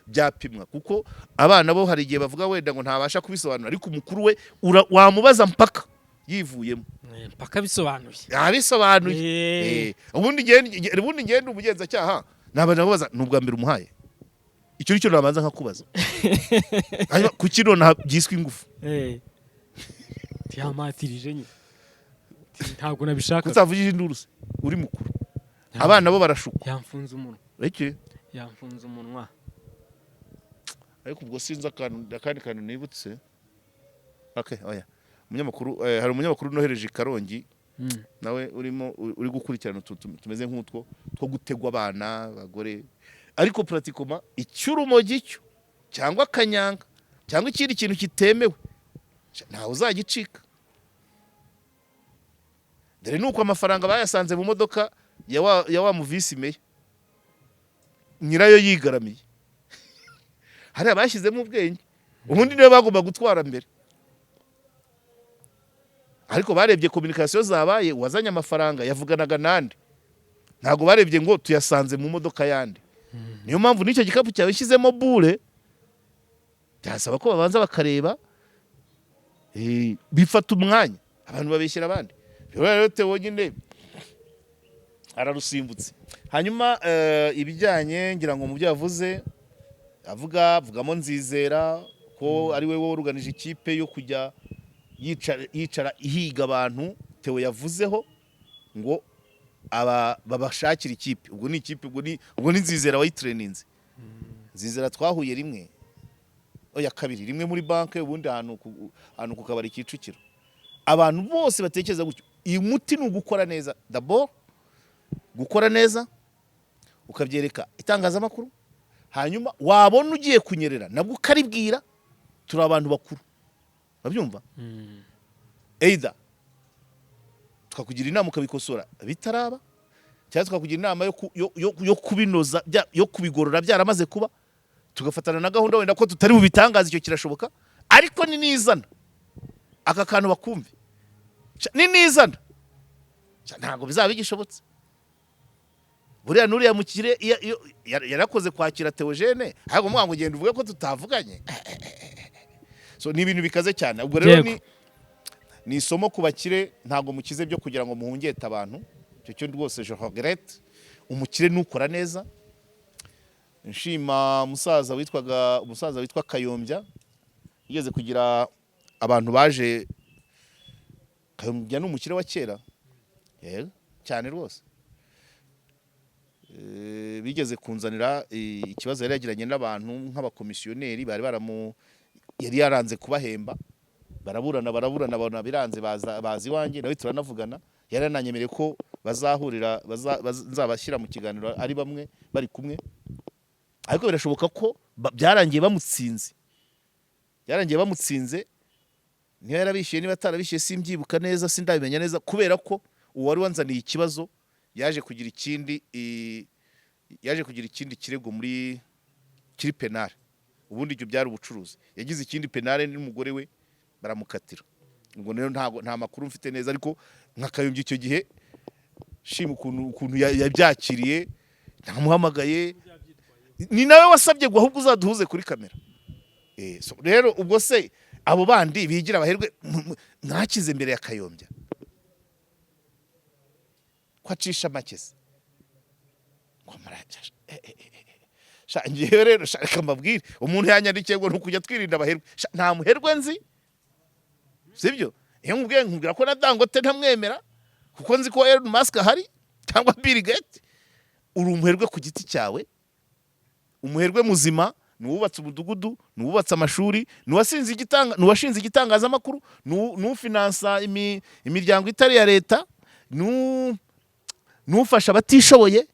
byapimwa, kuko abana bo hari igihe bavuga wenda ngo ntabasha kubisobanura, ariko umukuru we wamubaza mpaka yivuyemo. Mpaka bisobanuye. Yabisobanuye. Ubundi ngende umugenzacyaha naba nabaza ni ubwa mbere umuhaye, icyo nicyo nabanza nkakubaza. Hanyuma kuki nonaha byiswe ingufu? Yamatirije nyine. Ati, ntabwo nabishaka. Kutavugije induru se uri mukuru? Abana bo barashukwa. Yamfunze umunwa. Iki? Yamfunze umunwa. Ariko ubwo sinzi akantu, akandi kantu nibutse. Okay, oya, umunyamakuru, hari umunyamakuru nohereje i Karongi, nawe urimo uri gukurikirana utuntu tumeze nk'utwo two gutegwa abana, abagore. Ariko pratiquement icy'urumogi cyo, cyangwa akanyanga, cyangwa ikindi kintu kitemewe, ntawe uzagicika. Dore nuko amafaranga bayasanze mu modoka ya wa mu vice meya, nyirayo yigaramiye. Hariya bashyizemo ubwenge, ubundi niwe bagomba gutwara mbere, ariko barebye communication zabaye, uwazanye amafaranga yavuganaga nande, ntabwo barebye ngo tuyasanze mu modoka yandi. Niyo mpamvu n'icyo gikapu cyawe ushyizemo bure, byasaba ko babanza bakareba. Bifata umwanya, abantu babeshyira abandi. Rero Theo nyine ararusimbutse. Hanyuma ibijyanye, ngira ngo mu byo yavuze, avuga avugamo Nzizera ko ari we woruganije ikipe yo kujya yicara ihiga abantu. Theo yavuzeho ngo aba babashakira ikipe, ubwo ni ikipe, ubwo ni Nzizera wayitreninze. Nzizera twahuye rimwe, oya, kabiri, rimwe muri banke, ubundi ahantu ku kabari Kicukiro. Abantu bose batekereza gutyo, uyu muti ni ugukora neza d'abord, gukora neza ukabyereka itangazamakuru, hanyuma wabona ugiye kunyerera nabwo ukaribwira. Turi abantu bakuru, urabyumva? Either tukakugira inama ukabikosora bitaraba, cyangwa tukakugira inama yo kubinoza, yo kubigorora byaramaze kuba, tugafatana na gahunda wenda ko tutari bubitangaza. Icyo kirashoboka. Ariko ni nizana aka kantu bakumve. Ni nizana, ntabwo bizaba bigishobotse. Buriya nuriya mukire iyo yarakoze kwakira Theogene, ahubwo muvuga ngo genda uvuge ko tutavuganye. So ni ibintu bikaze cyane. Ubwo rero ni isomo ku bakire: ntabwo mukize byo kugira ngo muhungete abantu. Icyo cyo rwose je regrette. Umukire nukora neza. Nshima umusaza witwaga, umusaza witwa Kayombya, yigeze kugira abantu baje. Kayombya ni umukire wa kera. Yego, cyane rwose. Bigeze kunzanira ikibazo yari yagiranye n'abantu nk'abakomisiyoneri bari baramu, yari yaranze kubahemba, baraburana, baraburana, babona biranze, baza, baza iwanjye, nawe turanavugana. Yari yananyemereye ko bazahurira, nzabashyira mu kiganiro ari bamwe bari kumwe, ariko birashoboka ko byarangiye bamutsinze, byarangiye bamutsinze. Niba yarabishyuye, niba atarabishyuye, simbyibuka neza, sindabimenya neza, kubera ko uwari wanzaniye ikibazo yaje kugira ikindi kirego muri kiri pénal. Ubundi ibyo byari ubucuruzi. Yagize ikindi pénal n'umugore we, baramukatira. Ubwo rero ntago, nta makuru mfite neza, ariko nka Kayombya icyo gihe shima ukuntu yabyakiriye. Ntamuhamagaye, ni nawe wasabye ngo ahubwo uzaduhuze kuri kamera. So rero ubwo se abo bandi bigira abaherwe mwakize mbere ya Kayombya ko acisha make se? Ngo sha, ngewe rero, sha, reka mbabwire, umuntu yanyandikiye ngo nukujya twirinda abaherwe. Sha, nta muherwe nzi, sibyo? Iyo nkubwiye, nkubwira ko na Dangote ntamwemera, kuko nzi ko Elon Musk ahari cyangwa Bill Gates. Uri umuherwe ku giti cyawe. Umuherwe muzima ni uwubatse umudugudu, ni uwubatse amashuri, ni uwashinze igitangazamakuru, ni ufinansa imiryango itari iya leta, ni ufasha abatishoboye.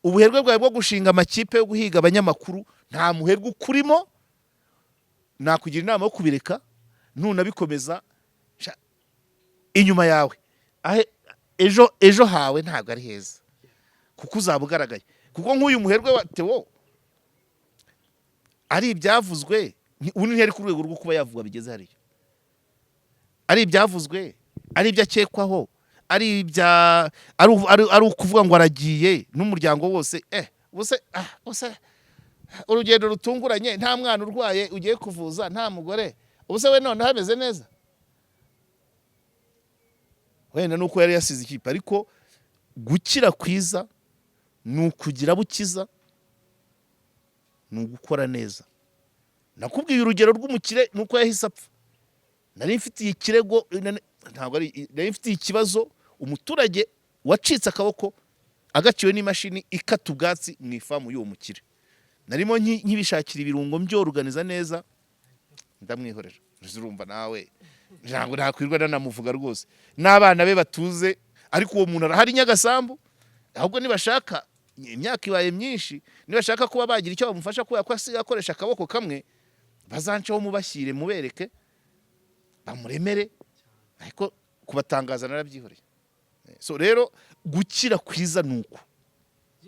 Ubuherwe bwawe bwo gushinga amakipe yo guhiga abanyamakuru, nta muherwe ukurimo. Nakugira inama yo kubireka. Nunabikomeza, sha, inyuma yawe ejo hawe ntabwo ari heza, kuko uzaba ugaragaye. Kuko nk'uyu muherwe wa Theo, ari ibyavuzwe, ubu ntiyari ku rwego rwo kuba yavuga bigeze hariya. Ari ibyavuzwe, ari ibyo akekwaho, ari ibya ari ukuvuga ngo aragiye n'umuryango wose. Ubuse ubuse urugendo rutunguranye, nta mwana urwaye ugiye kuvuza, nta mugore, ubuse we noneho ameze neza? Wenda nuko yari yasize ikipe, ariko gukira kwiza ni ukugira bukiza, ni ugukora neza. Nakubwiye urugero rw'umukire nuko yahise apfa. Nari mfitiye ikirego, ntabwo ari, nari mfitiye ikibazo umuturage wacitse akaboko agaciwe n'imashini ikata ubwatsi mu ifamu y'uwo mukire. Narimo nkibishakira ibirungo, mbyoruganiza neza, ndamwihorera. Urumva nawe, ntabwo nakwirwa nanamuvuga rwose, n'abana be batuze. Ariko uwo muntu arahari Nyagasambu. Ahubwo nibashaka, imyaka ibaye myinshi, nibashaka kuba bagira icyo bamufasha kubera ko asigaye akoresha akaboko kamwe, bazanceho mubashyire, mubereke, bamuremere. Ariko kubatangaza narabyihoreye. So rero gukira kwiza ni uku.